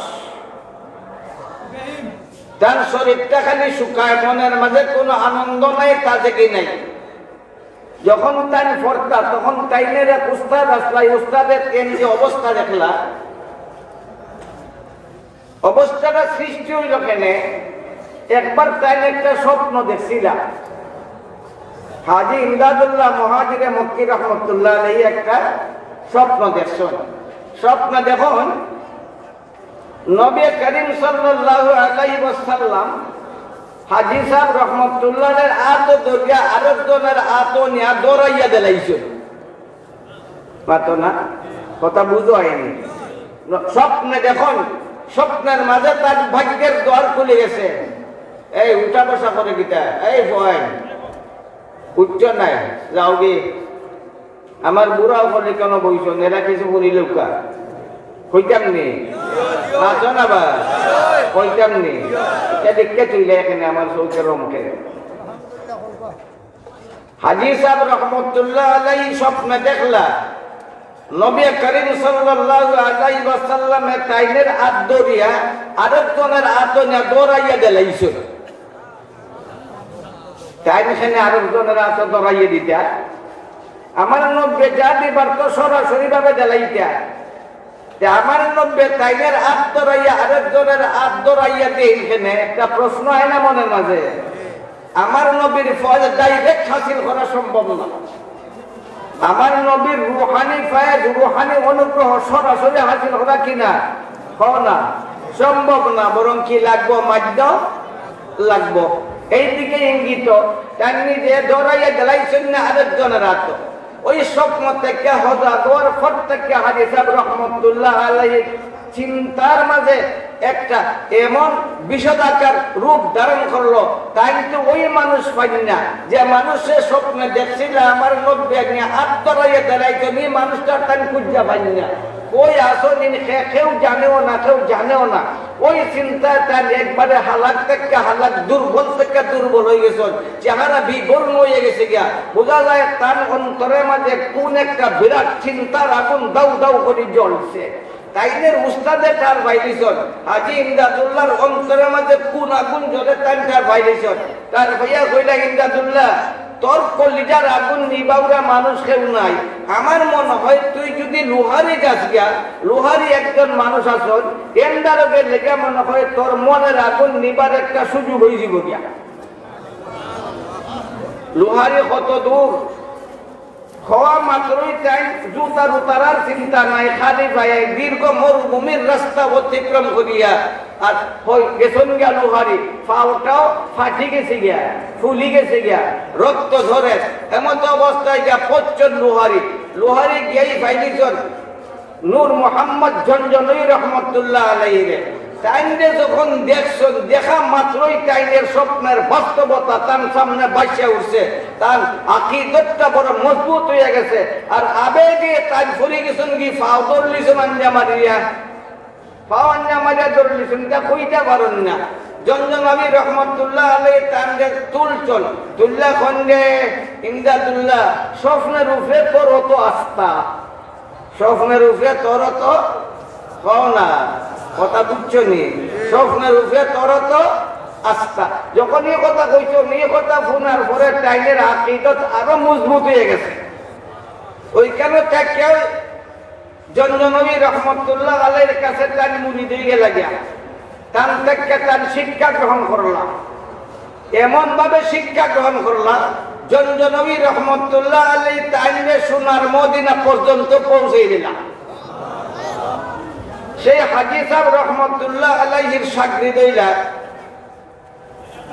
তার শরীরটা খালি শুকায়, মনের মাঝে কোনো আনন্দ নাই, তাজেগি নাই। যখন তাই পড়তা, তখন তাইনের এক উস্তাদ আসলা, এই উস্তাদের এন যে অবস্থা দেখলা, অবস্থাটা সৃষ্টি হইল কেনে? একবার তাই একটা স্বপ্ন দেখছিলা, হাজী ইমদাদুল্লাহ মুহাজিরে মক্কি রহমতুল্লাহ আলাইহি একটা স্বপ্ন দেখছন। স্বপ্ন দেখুন, নবী করিম সাল্লাল্লাহু আলাইহি ওয়াসাল্লাম হাজী সাহেব রহমতুল্লাহ আলাইহির আতো ধরিয়া আরেকজনের আতো নিয়া দৌড়াইয়া দিলাইছে। মাতো না, কথা বুঝো হয়নি। স্বপ্নে দেখুন, স্বপ্নের মাঝে তার ভাগ্যের দ্বার খুলে গেছে। এই উঠা বসা করে কিতা? এই ফয়েন, উঠছ নাই, যাওগি। আমার বুড়া অকলে কেন বইছন, এরা কিছু বলিলউক্কা। কইতাম নি? মাতো না বা? কইতাম নি? এটা দেখতে তুইলে এখানে আমার চৌকে রমকে। হাজী সাহেব রহমতুল্লাহ আলাইহি স্বপ্নে দেখলা, নবী করিম সাল্লাল্লাহু আলাইহি ওয়াসাল্লামে তাইনের আত ধরিয়া আরেকজনের আতো নিয়া দৌড়াইয়া দিলাইছে। তাইন কেনে আরক জনর আতো ধরাইয়া দিতা? আমার নবীয়ে যা দিবার তো সরাসরি ভাবে দিলাইতা। তে আমার নবীয়ে তাইনের আত ধরাইয়া আরক জনর আত ধরাইয়া দেইন কেনে? একটা প্রশ্ন আয় না মনর মাঝে? আমার নবীর ফয়েজ direct হাসিল করা সম্ভব না। আমার নবীর রুহানি ফয়েজ, রুহানি অনুগ্রহ সরাসরি হাসিল করা কি না? কও না, সম্ভব না। বরং কি লাগবো? মাধ্যম লাগবো। এই দিকে ইঙ্গিত। তাইন নিজে ধরাইয়া দিলাইছইন না আরক জনর আতো। ওই স্বপ্ন থাকি হজাগ অওয়ার পর থাকি হাজী সাব রহমতুল্লাহ আলাইহি চিন্তার মাঝে একটা এমন বিষদাকার রূপ ধারণ করলো, তাইন তো ওই মানুষ পাইন না, যে মানুষে স্বপ্নে দেখছিলা আমার নবীয়ে আত ধরাইয়া দিলাইছইন, ই মানুষটারে তাইন খুঁজিয়া পাইন না। কই আছইন নি, কে-, কেউ জানেও না, কেউ জানেও না। ওই চিন্তায় তাইন একবারে হালাক থাকি হালাক, দুর্বল থাকি দুর্বল অইগেছইন, চেহারা বিবর্ণ অইগেছে গিয়া। বুঝা যায় তান অন্তরের মাঝে কোন একটা বিরাট চিন্তার আগুন দাউ দাউ করি জ্বলছে। তাইনের উস্তাদে টের পাইলিছইন, হাজী ইমদাদুল্লাহর অন্তরের মাঝে কোন আগুন জ্বলে তাইন টের পাইলিছইন। টের পাইয়া কইলা, "ইমদাদুল্লাহ, তোর কলিজার আগুন নিবাউরা মানুষ কেউ নাই। আমার মনে হয় তুই যদি লুহারি যাস গিয়া, লুহারি একজন মানুষ আছইন, এন্ডারগের লেগা মনে হয় তোর মনের আগুন নিবার একটা সুযোগ অইযিবো গিয়া।" লুহারি কত দূর? কওয়া মাত্রই তাইন জুতা উতারার চিন্তা নাই, খালি পায়ে দীর্ঘ মরুভূমির রাস্তা অতিক্রম করিয়া আর হই গেছইন গিয়া লুহারি, পাওটাও ফাটি গেছে গিয়া, ফুলি গেছে গিয়া, রক্ত ঝরে, এমত অবস্থায় গিয়া পড়ছইন লুহারি। লুহারি গিয়াই পাইলিছইন নূর মোহাম্মদ ঝনঝনই রহমতুল্লাহ আলাইহিরে। তাইনরে যখন দেখছইন, দেখা মাত্রই তাইনের স্বপ্নের বাস্তবতা তান সামনে ভাসিয়া উঠছে। তান আকিদতটা বড় মজবুত অইয়া গেছে। আর আবেগে তাইন পড়ি গেছইন গি, পাও ধরলিছইন আঞ্জা মারিয়া, পাও আঞ্জা মারিয়া ধরলিছইন, ইতা কইতা পারইন না। ঝনঝনই রহমতুল্লাহ আলাইহি তানরে তুলছইন, তুলিয়া কইন রে, "ইমদাদুল্লাহ, স্বপ্নের উপরে তোর অত আস্থা?" স্বপ্নের উপরে তোর অত, কও না, কথা বুঝছো নি? স্বপ্নের উপরে তোর অত আস্থা। যখন ই কথা কইছইন, ই কথা হুনার পরে তাইনের আকিদত আরো মজবুত অইয়া গেছে। ওইখান থাকি ঝনঝনই রহমতুল্লাহ আলাইহির কাছে তাইন মুরিদ অইগেলা গিয়া। তান থাকি তাইন শিক্ষা গ্রহণ করলা, এমন ভাবে শিক্ষা গ্রহণ করলা, ঝনঝনই রহমতুল্লাহ আলাইহি তাইনরে সোনার মদিনা পর্যন্ত পৌঁছাই দিলা। সেই হাজী সাব রহমতুল্লাহ আলাইহির শাগরিদ অইলা,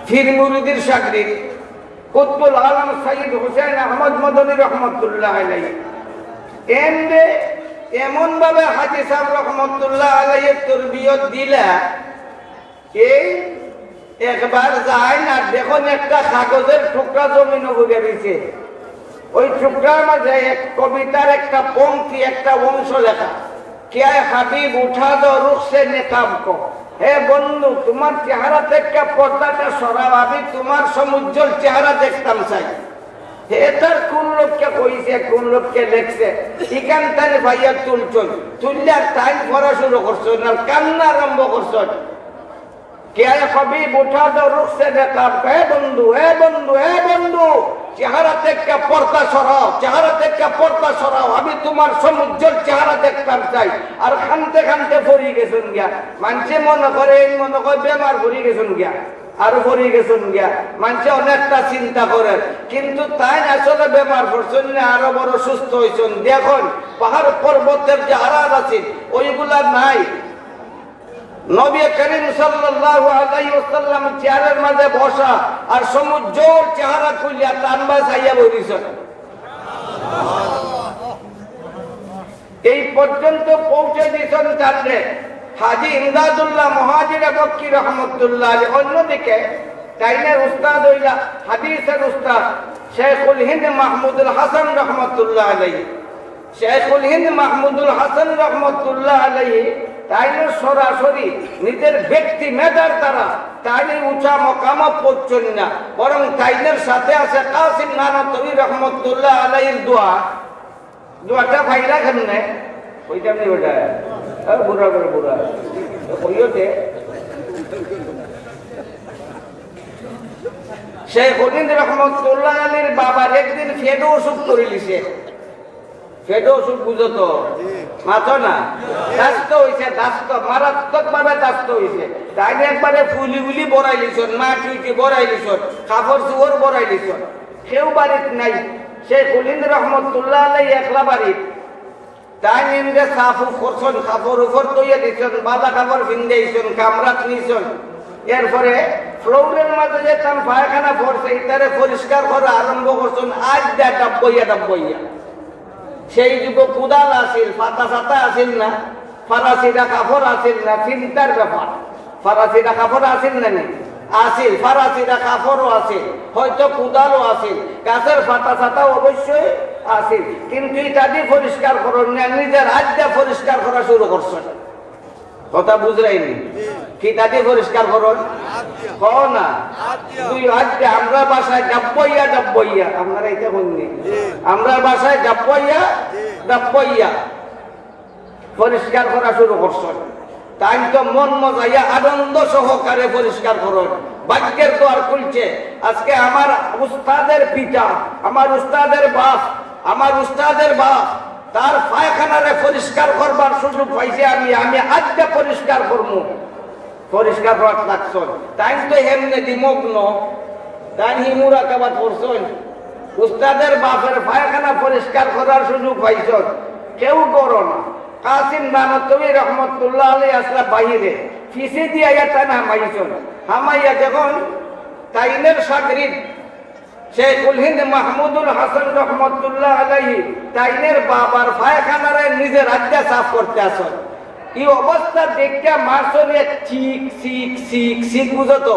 পীর মুরিদর শাগরিদ, কুতুবুল আলম সৈয়দ হুসেন আহমদ মদনী রহমতুল্লাহ আলাইহি। এমনে এমন ভাবে হাজী সাব রহমতুল্লাহ আলাইহি তরবিয়ত দিলা, এই একবার যাইন আর দেখইন একটা কাগজের টুকরা জমিনো পড়িয়া রইছে। ওই টুকরার মাঝে এক কবিতার একটা পংক্তি, একটা অংশ লেখা, "কিয়া হাবিব উঠা দো রুখ সে নেকাব কো।" হে বন্ধু, তোমার চেহারা থাকি পর্দাটা সরাও, আমি তোমার সমুজ্জ্বল চেহারা দেখতাম চাই। হে তার কোন লোককে কইছে, কোন লোককে লেখছে, ইখান তাইন পাইয়া তুলছইন, তুলিয়া তাইন পড়া শুরু করছইন আর কান্না আরম্ভ করছইন। "কিয়া হাবিব উঠা দো রুখ সে নেকাব কো।" হে বন্ধু, হে বন্ধু, হে বন্ধু, চেহারা থাকি পর্দা সরাও, চেহারা থাকি পর্দা সরাও, আমি তোমার সমুজ্জ্বল চেহারা দেখতাম চাই। আর কানতে কানতে পড়ি গেছইন গিয়া। মানষে মনে করে, এই মনে করে বেমার পড়ি গেছইন গিয়া, আরো পড়ি গেছইন গিয়া। মানষে অনেকটা চিন্তা করে, কিন্তু তাইন আসলে বেমার পড়ছইন না, আরো বড় সুস্থ অইছইন। দেখইন, পাহাড় পর্বতের যে আরাম আছিল, ওইগুলা নাই। নবী করিম সাল্লাল্লাহু আলাইহি ওয়াসাল্লাম চেয়ারের মাঝে বসা আর সমুজ্জ্বল চেহারা খুলিয়া তান বায় চাইয়া বই রইছইন। এই পর্যন্ত পৌঁছে দিছইন তানরে হাজী ইমদাদুল্লাহ মুহাজিরে মক্কি রহমতুল্লাহ আলাইহি। অন্যদিকে তাইনের উস্তাদ অইলা হাদিসের উস্তাদ শেখুল হিন্দ মাহমুদুল হাসান রহমতুল্লাহ আলাইহি। শেখুল হিন্দ মাহমুদুল হাসান রহমতুল্লাহ আলাইহি তাইন সরাসরি নিজের ব্যক্তি মেধার দ্বারা তাইন উঁচা মকামো পৌঁছইন না, বরং তাইনের সাথে আছে কাসিম নানতবী রহমতুল্লাহ আলাইহির দোয়া। দোয়াটা পাইলা কেমনে? কইতাম নি বেটা? এ, বুড়া করে বুড়া। এ, কইও দে। শেখুল হিন্দ রহমতুল্লাহ আলাইহির বাবার একদিন পেটো অসুখ করিলিছে। পেটো অসুখ বুঝো তো? মাতো না? দাস্ত অইছে, দাস্ত, মারাত্মকভাবে দাস্ত অইছে। তাইন একবারে ফুলি গুলি বড়াইলিছইন, মাটি উটি বড়াইলিছইন, কাপড় চুপড় বড়াইলিছইন। কেউ বাড়িত নাই। শেখুল হিন্দ রহমতুল্লাহ আলাইহি একলা বাড়িত। তাইন এনরে সাফ উফ করছইন, কাপড় উপর থইয়া দিছইন, বালা কাপড় ফিন্দাইছইন, কামরাত নিছইন। এরপরে ফ্লোরের মাঝে যে তান পায়খানা পড়ছে, ইতারে পরিষ্কার করা আরম্ভ করছইন, আইড্ডা ডাব্বইয়া ডাব্বইয়া। সেই যুগে কুদাল আছিল, ফাতা সাতা আছিল না, ফারাসিরা কাপড় আছিল না, চিন্তার ব্যাপার। ফারাসিরা কাপড় আছিল না নি? আছিল। ফারাসিরা কাপড়ও আছিল, হয়তো কুদালও আছিল, গাছের ফাতা সাতা অবশ্যই আছিল, কিন্তু ইতা দি পরিষ্কার করইন না, নিজের আইড্ডা পরিষ্কার করা শুরু করছইন। কথা বুঝরায়নি? কিতা দি পরিষ্কার করইন? কও না। দুই আইড্ডা, আমরার ভাষায় ডাব্বইয়া ডাব্বইয়া, আপনারা ইতা কইন নি? আমরার ভাষায় ডাব্বইয়া ডাব্বইয়া পরিষ্কার করা শুরু করছইন। তাইন তো মন মজাইয়া আনন্দ সহকারে পরিষ্কার করইন। ভাগ্যের দুয়ার খুলছে। আজকে আমার উস্তাদের পিতা, আমার উস্তাদের বাপ, আমার উস্তাদের বাপ, তার পায়খানারে পরিষ্কার করবার সুযোগ পাইছি আমি, আমি আইড্ডা পরিষ্কার করমু। পরিষ্কার করাত লাগছইন। তাইন তো হেমনেদি মগ্ন, তাইন হি মুরাকাবাত করছইন। উস্তাদের বাপের পায়খানা পরিষ্কার করার সুযোগ পাইছইন, কেউ করো না। কাসিম নানতবী রহমতুল্লাহ আলাইহি আছলা বাইরে, পিছেদি আইয়া তাইন হামাইছইন। হামাইয়া দেখইন তাইনের শাগরিদ শেখুল হিন্দ মাহমুদুল হাসান রহমতুল্লাহ আলাইহি তাইনের বাবার পায়খানারে নিজের আইড্ডা সাফ করতে আছইন। ই অবস্থা দেখিয়া মারছইন এক চিক, চিক, চিক, চিক, বুঝো তো?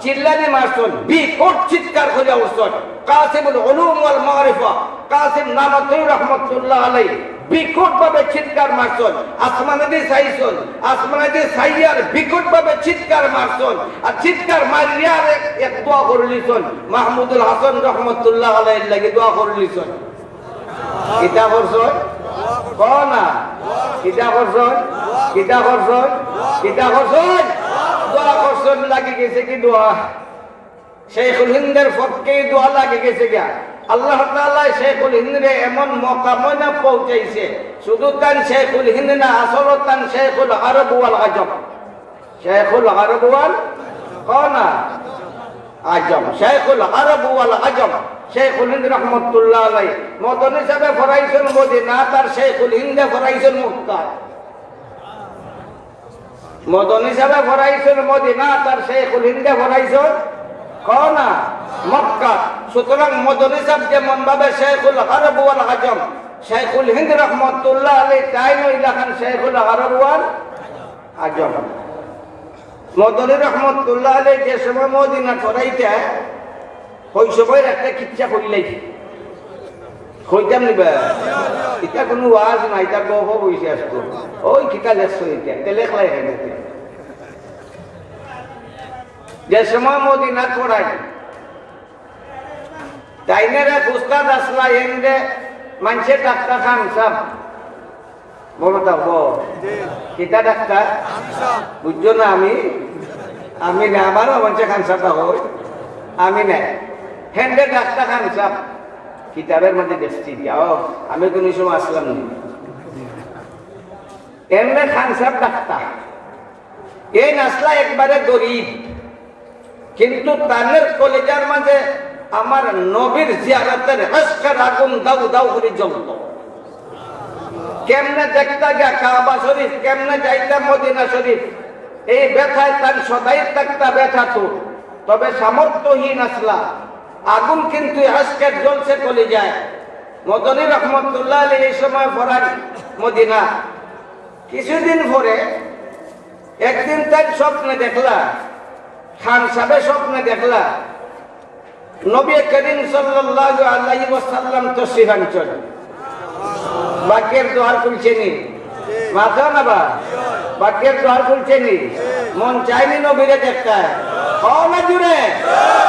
চিল্লানি মারছইন, বিকট চিৎকার করিয়া উঠছইন। কাসিমুল উলুম ওয়াল মারিফা, কাসিম নানতবী রহমতুল্লাহ আলাইহি বিকট ভাবে চিৎকার মারছইন, আসমানেদি চাইছইন, আসমানেদি চাইয়ার বিকট ভাবে চিৎকার মারছইন, আর চিৎকার মারিয়া আর এক, এক দোয়া করিলিছইন, মাহমুদুল হাসান রহমতুল্লাহ আলাইহির লাগি দোয়া করিলিছইন। কিতা করছইন? কও না। কিতা করছইন? কিতা করছইন? কিতা করছইন? দোয়া করছইন, লাগি গেছে কি দোয়া? শেখুল হিন্দের পক্ষে দোয়া লাগি গেছে গিয়া। আল্লাহ তাআলায় শেখুল হিন্দরে এমন মকামে না পৌঁছাইছে, শুধু তান শেখুল হিন্দ না, আসল তান শেখুল আরব ওয়াল আজম। শেখুল আরব ওয়াল, কও না? আজম। শেখুল আরব ওয়াল আজম। শেখুল হিন্দ রহমতুল্লাহ আলাইহি। মদনী সাহেবে পড়াইছইন মদিনা, তার শেখুল হিন্দে পড়াইছইন মক্কা। মদনী সাহেবে পড়াইছইন মদিনা, তার শেখুল হিন্দে পড়াইছইন, কও না, মক্কা। সুতরাং মদনী সাহেব যেমন ভাবে শেখুল আরব ওয়াল আজম, শেখুল হিন্দ রহমতুল্লাহ আলাইহি তাইন অইলা খান শেখুল আরব ওয়াল আজম। মদনী রহমতুল্লাহ আলাইহি যে সময় মদিনা পড়াইতা, ওই সময় একটা কিচ্ছা কইলাই। কইতাম নি বা? ইটা কুনু ওয়াজ না, ইটা গপ অইছে আজকে। ওই কিতা লেখছো ইটা? ইটা লেখলাই কেনে? যে সময় মদিনাত পড়াই, তাইনের এক উস্তাদ আছলা, এনরে মানষে ডাকতা খান সাব। বলো তা, বল। কিতা ডাকতা? বুঝছো না আমি? আমি না, আমারও মানষে খান সাব কয়। আমি না। হেনরে ডাকতা খান সাব। কিতাবের মাঝে দেখছি, যাও, আমি কুনু সময় আছলাম না। এনরে খান সাব ডাকতা। এইন আছলা একবারে গরিব, কিন্তু তানের কলিজার মাঝে আমার নবীর জিয়ারতের ইশকের আগুন দাউ দাউ করি জ্বলতো। কেমনে দেখতা গিয়া কাবা শরীফ, কেমনে যাইতা মদিনা শরীফ, এই ব্যথায় তান সদাই থাকতা ব্যথাতুর। তবে সামর্থ্যহীন আছলা, আগুন কিন্তু ইশকের জ্বলছে কলিজায়। মদনী রহমতুল্লাহ আলাইহি এই সময় পড়ান মদিনা। কিছুদিন পরে একদিন তাইন স্বপ্নে দেখলা, খান সাবে স্বপ্নে দেখলা, নবী করিম সাল্লাল্লাহু আলাইহি ওয়াসাল্লাম তশরিফ আনছইন। ভাগ্যের দুয়ার খুলছে নি? মাতো না বা? ভাগ্যের দুয়ার খুলছে নি? মন চায় নি নবীরে দেখতায়? কও না জুরে।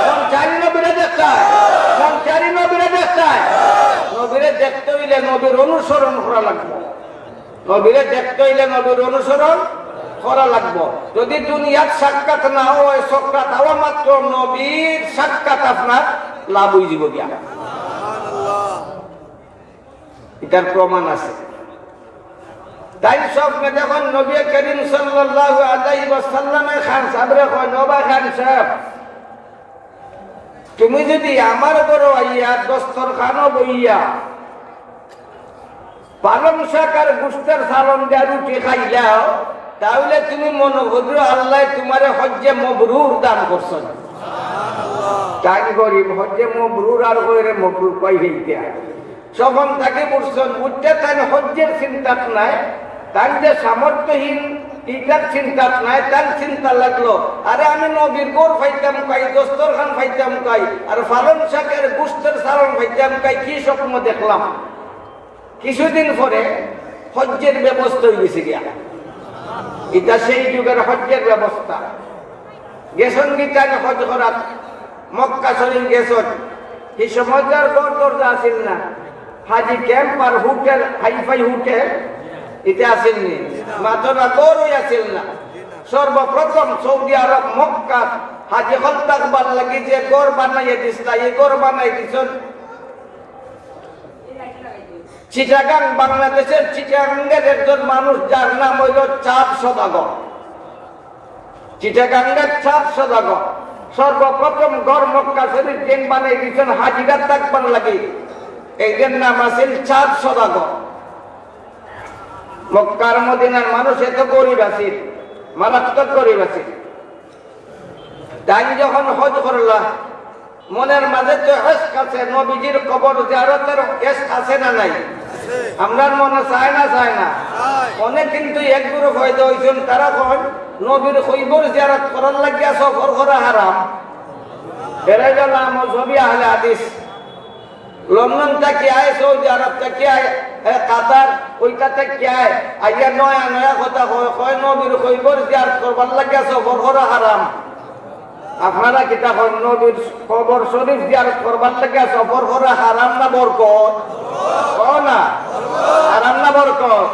মন চায় নি নবীরে দেখতায়? মন চায় নি নবীরে দেখতায়? নবীরে দেখতে অইলে নবীর অনুসরণ করা লাগবো। নবীরে দেখতে অইলে নবীর অনুসরণ। করা লাগবো। যদি দুনিয়াত সাক্ষাৎ না অয়, সকরাত আওয়া মাত্র নবীর সাক্ষাৎ আপনার লাভ অইযিবো গিয়া। ইটার প্রমাণ আছে। তাইন স্বপ্নে দেখইন নবী করিম সাল্লাল্লাহু আলাইহি ওয়াসাল্লামে খান সাবরে কইন, "ও বা খান সাব, তুমি যদি আমার ঘরো আইয়া দস্তরখানো বইয়া পালং শাক আর গুস্তের সালন দিয়া রুটি খাইলাও, তাইলে তুমি মনো করো আল্লায় তুমারে হজ্জে মবরুর দান করছইন।" তাইন গরিব, হজ্জে মবরুর আর গয়রে মবরুর পাই হইতে। স্বপন থাকি বুঝছইন, বুঝতে তাইন হজ্জের চিন্তাত নাই, তাইন যে সামর্থ্যহীন, ইটার চিন্তাত নাই, তাইন চিন্তা লাগলো, "আরে, আমি নবীর ঘর পাইতাম কাই, দস্তরখান পাইতাম কাই, আর পালং শাকের গুস্তের সালন পাইতাম কাই, কি স্বপ্ন দেখলাম।" কিছুদিন পরে হজ্জের ব্যবস্থা অইগেছে গিয়া। ইটা সেই যুগের হজ্জের ব্যবস্থা। গেছইন গি তাইন হজ করাত, মক্কা শরীফ গেছইন। হি সময় তো আর ঘর দরজা আছিল না, হাজি ক্যাম্প আর হোটেল, হাইফাই হোটেল, ইতা আছিল নি? মাত্র না, ঘরও আছিল না। সর্বপ্রথম সৌদি আরব মক্কাত হাজি অকল থাকবার লাগি যে ঘর বানাইয়া দিছলা, ই ঘর বানাই দিছইন চিটাগাং, বাংলাদেশের চিটাগাংয়ের একজন মানুষ, যার নাম অইলো চাঁদ সদাগর। চিটাগাংয়ের চাঁদ সদাগর সর্বপ্রথম ঘর মক্কা শরীফ যেইন বানাই দিছইন হাজিরা থাকবার লাগি, এইটার নাম আছিল চাঁদ সদাগর। মক্কার মদিনার মানুষ এত গরিব আছিল, মারাত্মক গরিব আছিল। তাইন যখন হজ করলা, মনের মাঝে তো ইশক আছে, নবীজির কবর জিয়ারতের ইশক আছে না নাই? আমরার মনে চায় না, চায় না? অনেক কিন্তু এক গ্রুপ হয়তো অইছইন, তারা কইন, "নবীর কবর জিয়ারত করার লাগিয়া সফর করা হারাম।" এরাই গেল মজহবি আহলে হাদিস। লন্ডন থাকি আয়, সৌদি আরব থাকি আয়, এ, কাতার, ওইটা থাকি আয়, আইয়া নয়া নয়া কথা কয়, কয়, "নবীর কবর জিয়ারত করবার লাগিয়া সফর করা হারাম।" আপনারা কিতা কইন, নবীর কবর শরীফ জিয়ারত করবার লাগিয়া সফর করা হারাম না বরকত? কও না। হারাম না বরকত?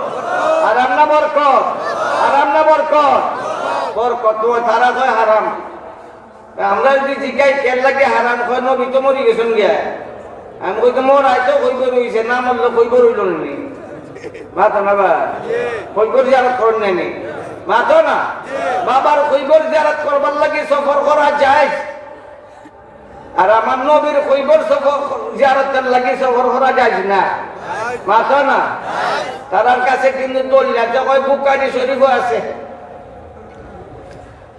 হারাম না বরকত? হারাম না বরকত? বরকত। তো তারা কয় হারাম। আমরা যদি জিগাই, "কেন লাগে হারাম?" কয়, "নবী তো মরি গেছইন গিয়া।" আমি কই, "তো মরায় তো কবর অইছে, না মরলে কবর অইলো নি?" মাতো না বা? কবর জিয়ারত করইন না নি? মাতো না? বাবার কবর জিয়ারত করবার লাগি সফর করা জায়েজ। আর আমার নবীর কবর সফর, জিয়ারতের লাগি সফর করা জায়েজ না। মাতো না? তারার কাছে কিন্তু দলিল আছে, কয় বুখারী শরীফও আছে।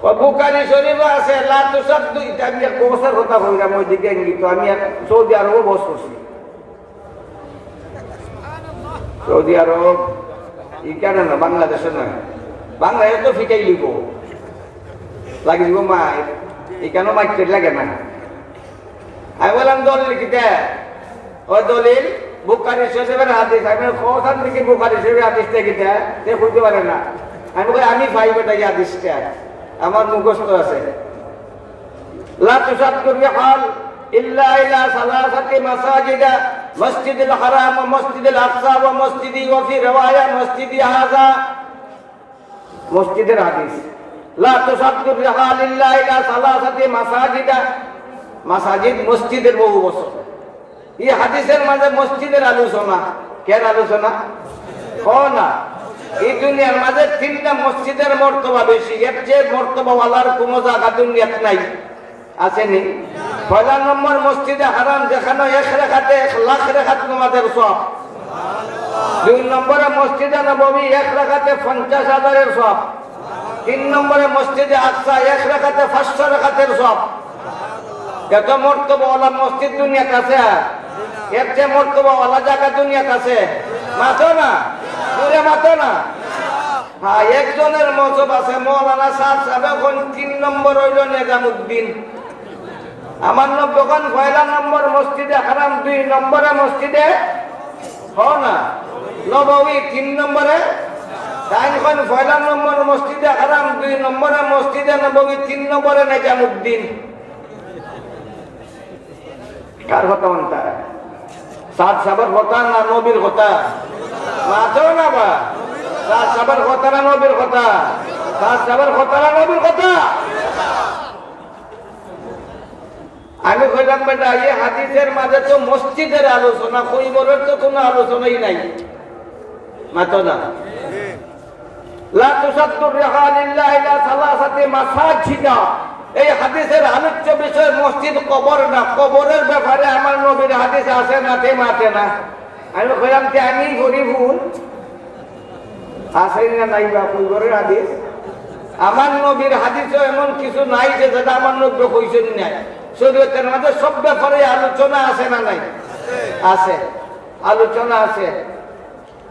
কয় বুখারী শরীফও আছে, "লা তুসাদ্দু", ইটা আমি এক বছর কথা কইলাম, ওইদিকে ইঙ্গিত, আমি এক সৌদি আরবও বস করছি। সৌদি আরব, ইখানো না, বাংলাদেশো না। বাংলাদেশো তো ফিটাই লিব। লাগি দিব মাইর, ইখানো মাইর লাগে না। আমি কইলাম, "দলিল কিতা?" "ও দলিল, বুখারী শরীফের হাদিস।" আমি কইলাম, "কোথান থাকি বুখারী শরীফের হাদিস থাকি কিতা?" তে কইতে পারে না। আমি কই, "আমি পাই বেটা এই হাদিসটা, আমার মুখস্থ আছে।" لا تشد الرحال إلا إلى ثلاثة مساجد، مسجد الحرام ومسجد الأقصى ومسجدي، وفي رواية مسجدي هذا। মসজিদের হাদিস, لا تشد الرحال إلا إلى ثلاثة مساجد, মাসাজিদ মসজিদের বহু বচন। এই হাদিসের মাঝে মসজিদের আলোচনা, কের আলোচনা? কও না। এই দুনিয়ার মাঝে তিনটা মসজিদের মর্তবা বেশি, এর চেয়ে মর্তবাওয়ালার কোনো জায়গা দুনিয়াত নাই। আছে নি? পয়লা নম্বর মসজিদে হারাম, যেখানো এক রেখাতে এক লাখ রেখাত নমাজের সওয়াব। দুই নম্বরে মসজিদে নববী, এক রেখাতে পঞ্চাশ হাজারের সওয়াব। তিন নম্বরে মসজিদে আকসা, এক রেখাতে পাঁচশো রেখাতের সওয়াব। এত মর্তবাওয়ালা মসজিদ দুনিয়াত আছে? এর চেয়ে মর্তবাওয়ালা জায়গা দুনিয়াত আছে? মাতো না, জোরে মাতো না। হ্যাঁ, একজনের মজহব আছে, মৌলানা সাদ সাহেব কইন তিন নম্বর অইলো নিজামুদ্দিন। আমার নবী কইন পয়লা নম্বর মসজিদে হারাম, দুই নম্বরে মসজিদে, কও না, নববী, তিন নম্বরে, তাইন কইন পয়লা নম্বর মসজিদে হারাম, দুই নম্বরে মসজিদে নববী, তিন নম্বরে নিজামুদ্দিন। কার কথা মানতা? সাদ সাহেবের কথা না নবীর কথা? মাতো না বা। সাদ সাহেবের কথা না নবীর কথা? তার সবার কথা না নবীর কথা? আমি কইলাম, "বেটা, এই হাদিসের মাঝে তো মসজিদের আলোচনা, কবরের তো কোনো আলোচনাই নাই।" মাতো না। "লা তুসাদ্দুর রিহাল ইল্লা ইলা সালাসাতি মাসাজিদা।" এই হাদিসের আলোচ্য বিষয় মসজিদ, কবর না। কবরের ব্যাপারে আমার নবীর হাদিস আছে না, তে মাতে না। আমি কইলাম, "তে আমি করি ভুল?" আছে না নাই বা কবরের হাদিস? আমার নবীর হাদিসও এমন কিছু নাই যে যেটা আমার নবী কইছেন নাই। শরীয়তের মাঝে সব ব্যাপারে আলোচনা আছে না নাই? আছে, আলোচনা আছে।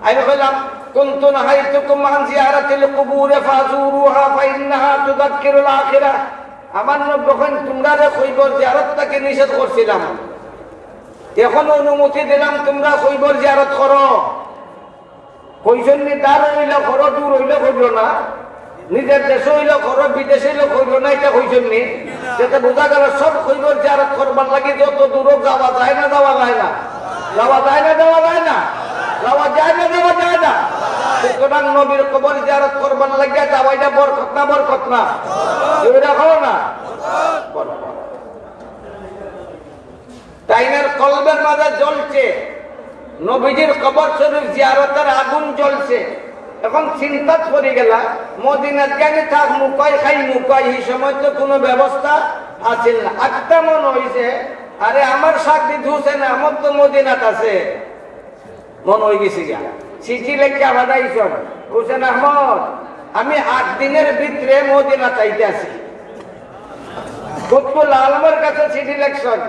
আমি কইলাম, "কুনতু নাহাইতুকুম আন জিয়ারাতিল কুবুরি ফাজুরুহা ফাইন্নাহা তুযাক্কিরুল আখিরা।" আমার নবী কইন, "তুমরারে কবর জিয়ারত থাকি নিষেধ করছিলাম, এখন অনুমতি দিলাম, তুমরা কবর জিয়ারত করো।" কইছইন নি, "দার অইলে করো, দূর অইলে করিও না, নিজের দেশো অইলে করো, বিদেশো অইলে করিও না", ইটা কইছইন নি? ইটা বুঝা গেল সব কবর জিয়ারত করবার লাগি যত দূর অউক যাওয়া যায় না, যাওয়া যায় না? যাওয়া যায় না, যাওয়া যায় না? যাওয়া যায় না, যাওয়া যায় না? সুতরাং নবীর কবর জিয়ারত করবার লাগি যাওয়াইটা বরকত না, বরকত না? জোরে কও না? বরকত। তাইনর কলবের মাঝে জ্বলছে, নবীজির কবর শরীফ জিয়ারতের আগুন জ্বলছে। এখন চিন্তাত পড়ি গেলা, মদিনাত গেলে থাক মুকাই খাই মুকাই, এই সময় তো কোনো ব্যবস্থা আছিল না। আত্মা মনে হইছে, "আরে, আমার সাকরিদ হুসেন আহমদ তো মদিনাত আছে।" মনে হয়ে গেছে গিয়া। চিঠি লেখিয়া পাঠাইছইন, "হুসেন আহমদ, আমি আট দিনের ভিতরে মদিনাত আইতে আছি।" কুতুবুল আলমের কাছে চিঠি লেখছইন,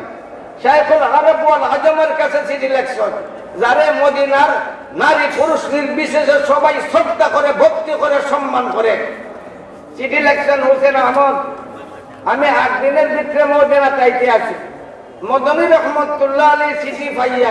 শাইখুল আরব ওয়াল আজমের কাছে চিঠি লেখছইন, যারে মদিনার নারী পুরুষ নির্বিশেষে সবাই শ্রদ্ধা করে, ভক্তি করে, সম্মান করে। চিঠি লেখছইন, "হুসেন আহমদ, আমি আট দিনের ভিতরে মদিনাত আইতে আছি।" মদনী রহমতুল্লাহ আলী চিঠি পাইয়া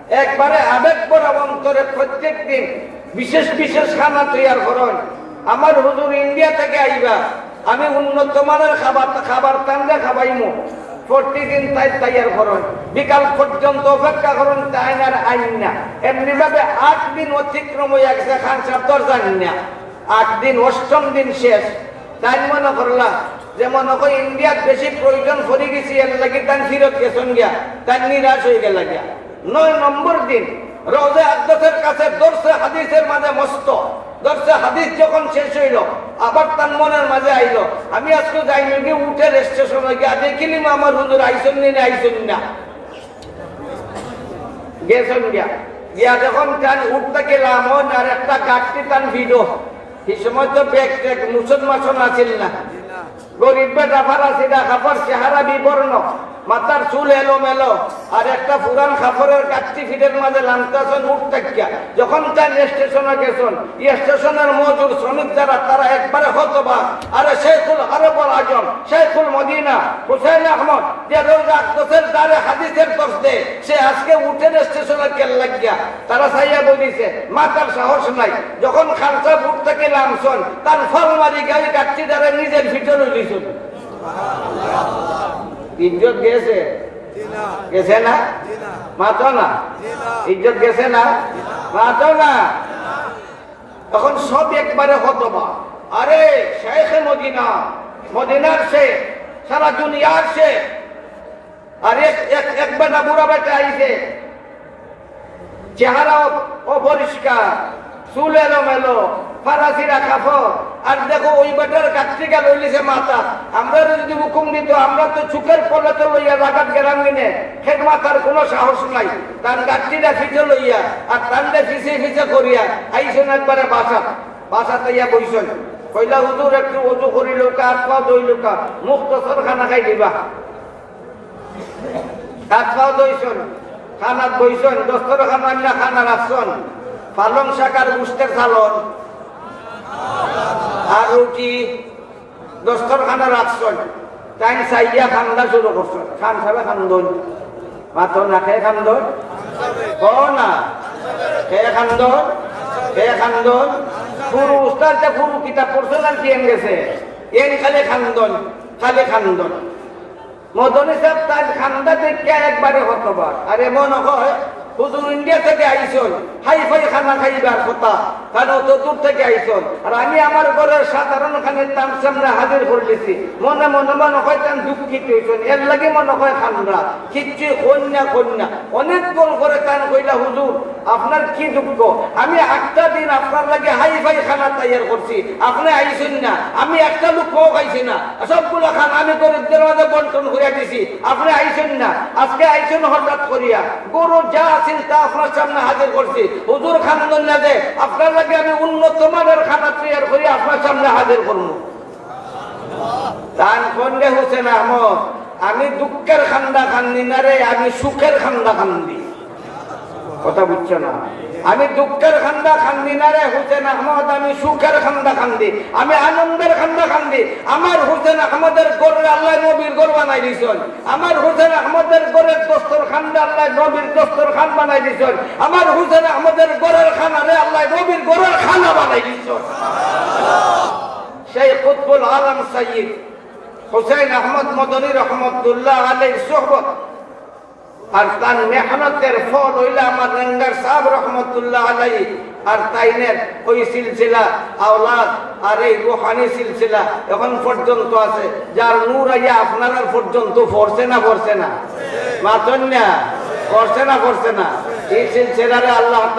একবারে আবেগ ভরা অন্তরে প্রত্যেক দিন বিশেষ বিশেষ খানা তৈয়ার করইন। "আমার হুজুর ইন্ডিয়া থেকে আইবা, আমি উন্নত মানের খাবার, খাবার তানরে খাবাইমু।" প্রতিদিন তাই তৈয়ার করইন, বিকাল পর্যন্ত অপেক্ষা করইন, তাইন আর আইন না। এমনিভাবে আট দিন অতিক্রম হইয়া গেছে, খান সাহেব দরজা আইন না। আট দিন, অষ্টম দিন শেষ। তাইন মনে করলা যে মনে হয় ইন্ডিয়াত বেশি প্রয়োজন পড়ি গেছে, এর লাগি তাইন ফিরত গেছইন গিয়া, তাইন নিরাশ হয়ে গেলা গিয়া। নয় নম্বর দিন রওজা আকদাসের কাছে দরসে হাদিসের মাঝে মস্ত। দরসে হাদিস যখন শেষ হইল, আবার তার মনের মাঝে আইল, "আমি আজকে যাই নাকি উঠের স্টেশনে গিয়া দেখিলিমু আমার হুজুর আইছইন নি না আইছইন না।" গেছইন গিয়া। গিয়া যখন তান উঠ থাকি লামইন আর একটা গাঠটি তান ভিড়ো। এই সময় তো ব্যাগ ট্যাগ, মুসন মাসন আছিল না। গরিব বেটা, ফাড়া ছিড়া কাপড়, চেহারা বিবর্ণ, মাথার চুল এলোমেলো, আর একটা পুরান কাপড়ের গাঠটি পিঠের মাঝে লামতাছইন উঠ থাকিয়া। যখন তান স্টেশনে গেছইন, এই স্টেশনের মজুর শ্রমিক যারা, তারা একবারে হতবাক। আরে শেখুল আরব আল আজম, শেখুল মদিনা, হুসেন আহমদ, যে রওজা আকদাসের দ্বারে হাদিসের দরস দেয়, সে আজকে উঠের স্টেশনে কেন লাগিয়া? তারা চাইয়া বলিছে, মাতার সাহস নাই। যখন খান সাহেব উঠ থাকি লামছইন, তান ফাল মারি গাড়ি গাঠটি দ্বারা নিজের ভিতরে লইছইন। ইজ্জত গেছে? গেছে না? মাতো না? ইজ্জত গেছে না? মাতো না? তখন সব একবারে হতবাক। আরে, শেখে মদিনা, মদিনার শেখ, সারা দুনিয়ার শেখ। আর এক, এক, এক বেটা, বুড়া বেটা আইছে, চেহারা অ-, অপরিষ্কার, চুল এলোমেলো, ফাড়া ছিড়া কাপড়। আর দেখো, ওই বেটার গাঠটিটা লইলিছে মাথা। আমরা যদি হুকুম দিত, আমরা তো চুকের পলে তো লইয়া জাগাত গেলাম কিনে, খেদ মাথার কোনো সাহস নাই। তার গাঠটিটা পিছে লইয়া, আর তানরে পিছে পিছে করিয়া, আইছইন একবারে বাসাত। বাসাত আইয়া বইছইন। কইলা, "হুজুর, একটু অজু করি লউক্কা, আত পাও ধই লউক্কা, মুক্তসর খানা খাই দিবা।" আত পাও ধইছইন, খানাত বইছইন, দস্তরখান আনিয়া খানা রাখছইন, পালং শাক আর গোস্তের সালন আর রুটি দস্তরখানো রাখছইন। তাইন চাইয়া কান্দা শুরু করছইন, খান সাবে কান্দইন। মাতো না, কে কান্দইন? কও না। কে কান্দইন? কে কান্দইন? পুরু উস্তাদ যে পুরু কিতাব পড়ছইন আর কি এন গেছে, এন খালি কান্দইন, খালি কান্দইন। মদনী সাব তাইন কান্দা দেখিয়া একবারে হতবাক। আর এমন হয়, হুজুর ইন্ডিয়া থাকি আইছইন, হাই-ফাই খানা খাইবার কথা, তান অত দূর থাকি আইছইন। আর আমি আমার ঘরর সাধারণ খানির তান সামনে হাজির করিলিছি। মনে মনে মনে কয় তান দুঃখিত অইছইন, এরলাগি মনে কয় কান্দরা। কিচ্ছু কইন না, কইন না। অনেকক্ষণ পরে তান কইলা, "হুজুর, আপনার কি দুঃখ? আমি আটটা দিন আপনার লাগি হাই-ফাই খানা তৈয়ার করছি, আপনে আইছইন না, আমি একটা লুকমাও খাইছি না, সবগুলা খানা আমি গরিবদের মাঝে বন্টন করিয়া দিছি, আপনে আইছইন না, আজকে আইছইন হঠাৎ করিয়া।" ঘরো যা আছিল তা আপনার সামনে হাজির করছি। হুজুর কান্দইন না যে, আপনার লাগি আমি উন্নত মানের খানা তৈয়ার করি আপনার সামনে হাজির করমু। তান কইন রে হুসেন আহমদ, আমি দুঃখের কান্দা কান্দি না রে, আমি সুখের কান্দা কান্দি। কথা বুঝছো না? আমি দুঃখের কান্দা কান্দি না রে হুসেন আহমদ, আমি সুখের কান্দা কান্দি, আমি আনন্দের কান্দা কান্দি। আমার হুসেন আহমদের ঘররে আল্লায় নবীর ঘর বানাই দিছইন। আমার হুসেন আহমদের ঘরর দস্তরখানরে আল্লায় নবীর দস্তরখান বানাই দিছইন। আমার হুসেন আহমদের ঘরর খানারে আল্লায় নবীর ঘরর খানা বানাই দিছইন। সেই কুতবুল আলম সৈয়দ হুসেন আহমদ মদনী রহমতুল্লাহ আলাইহির সোহবত আর তান মেহনতের ফল অইলা আমার রেঙ্গার সাহেব রহমতুল্লাহ আলাইহি। আর তাইনের ওই সিলসিলা, আওলাদ, আর এই রুহানি সিলসিলা এখন পর্যন্ত আছে, যার নূর আইয়া আপনারার পর্যন্ত পড়ছে না, পড়ছে না? মাতইন না, পড়ছে না, পড়ছে না? এই সিলসিলারে আল্লাহ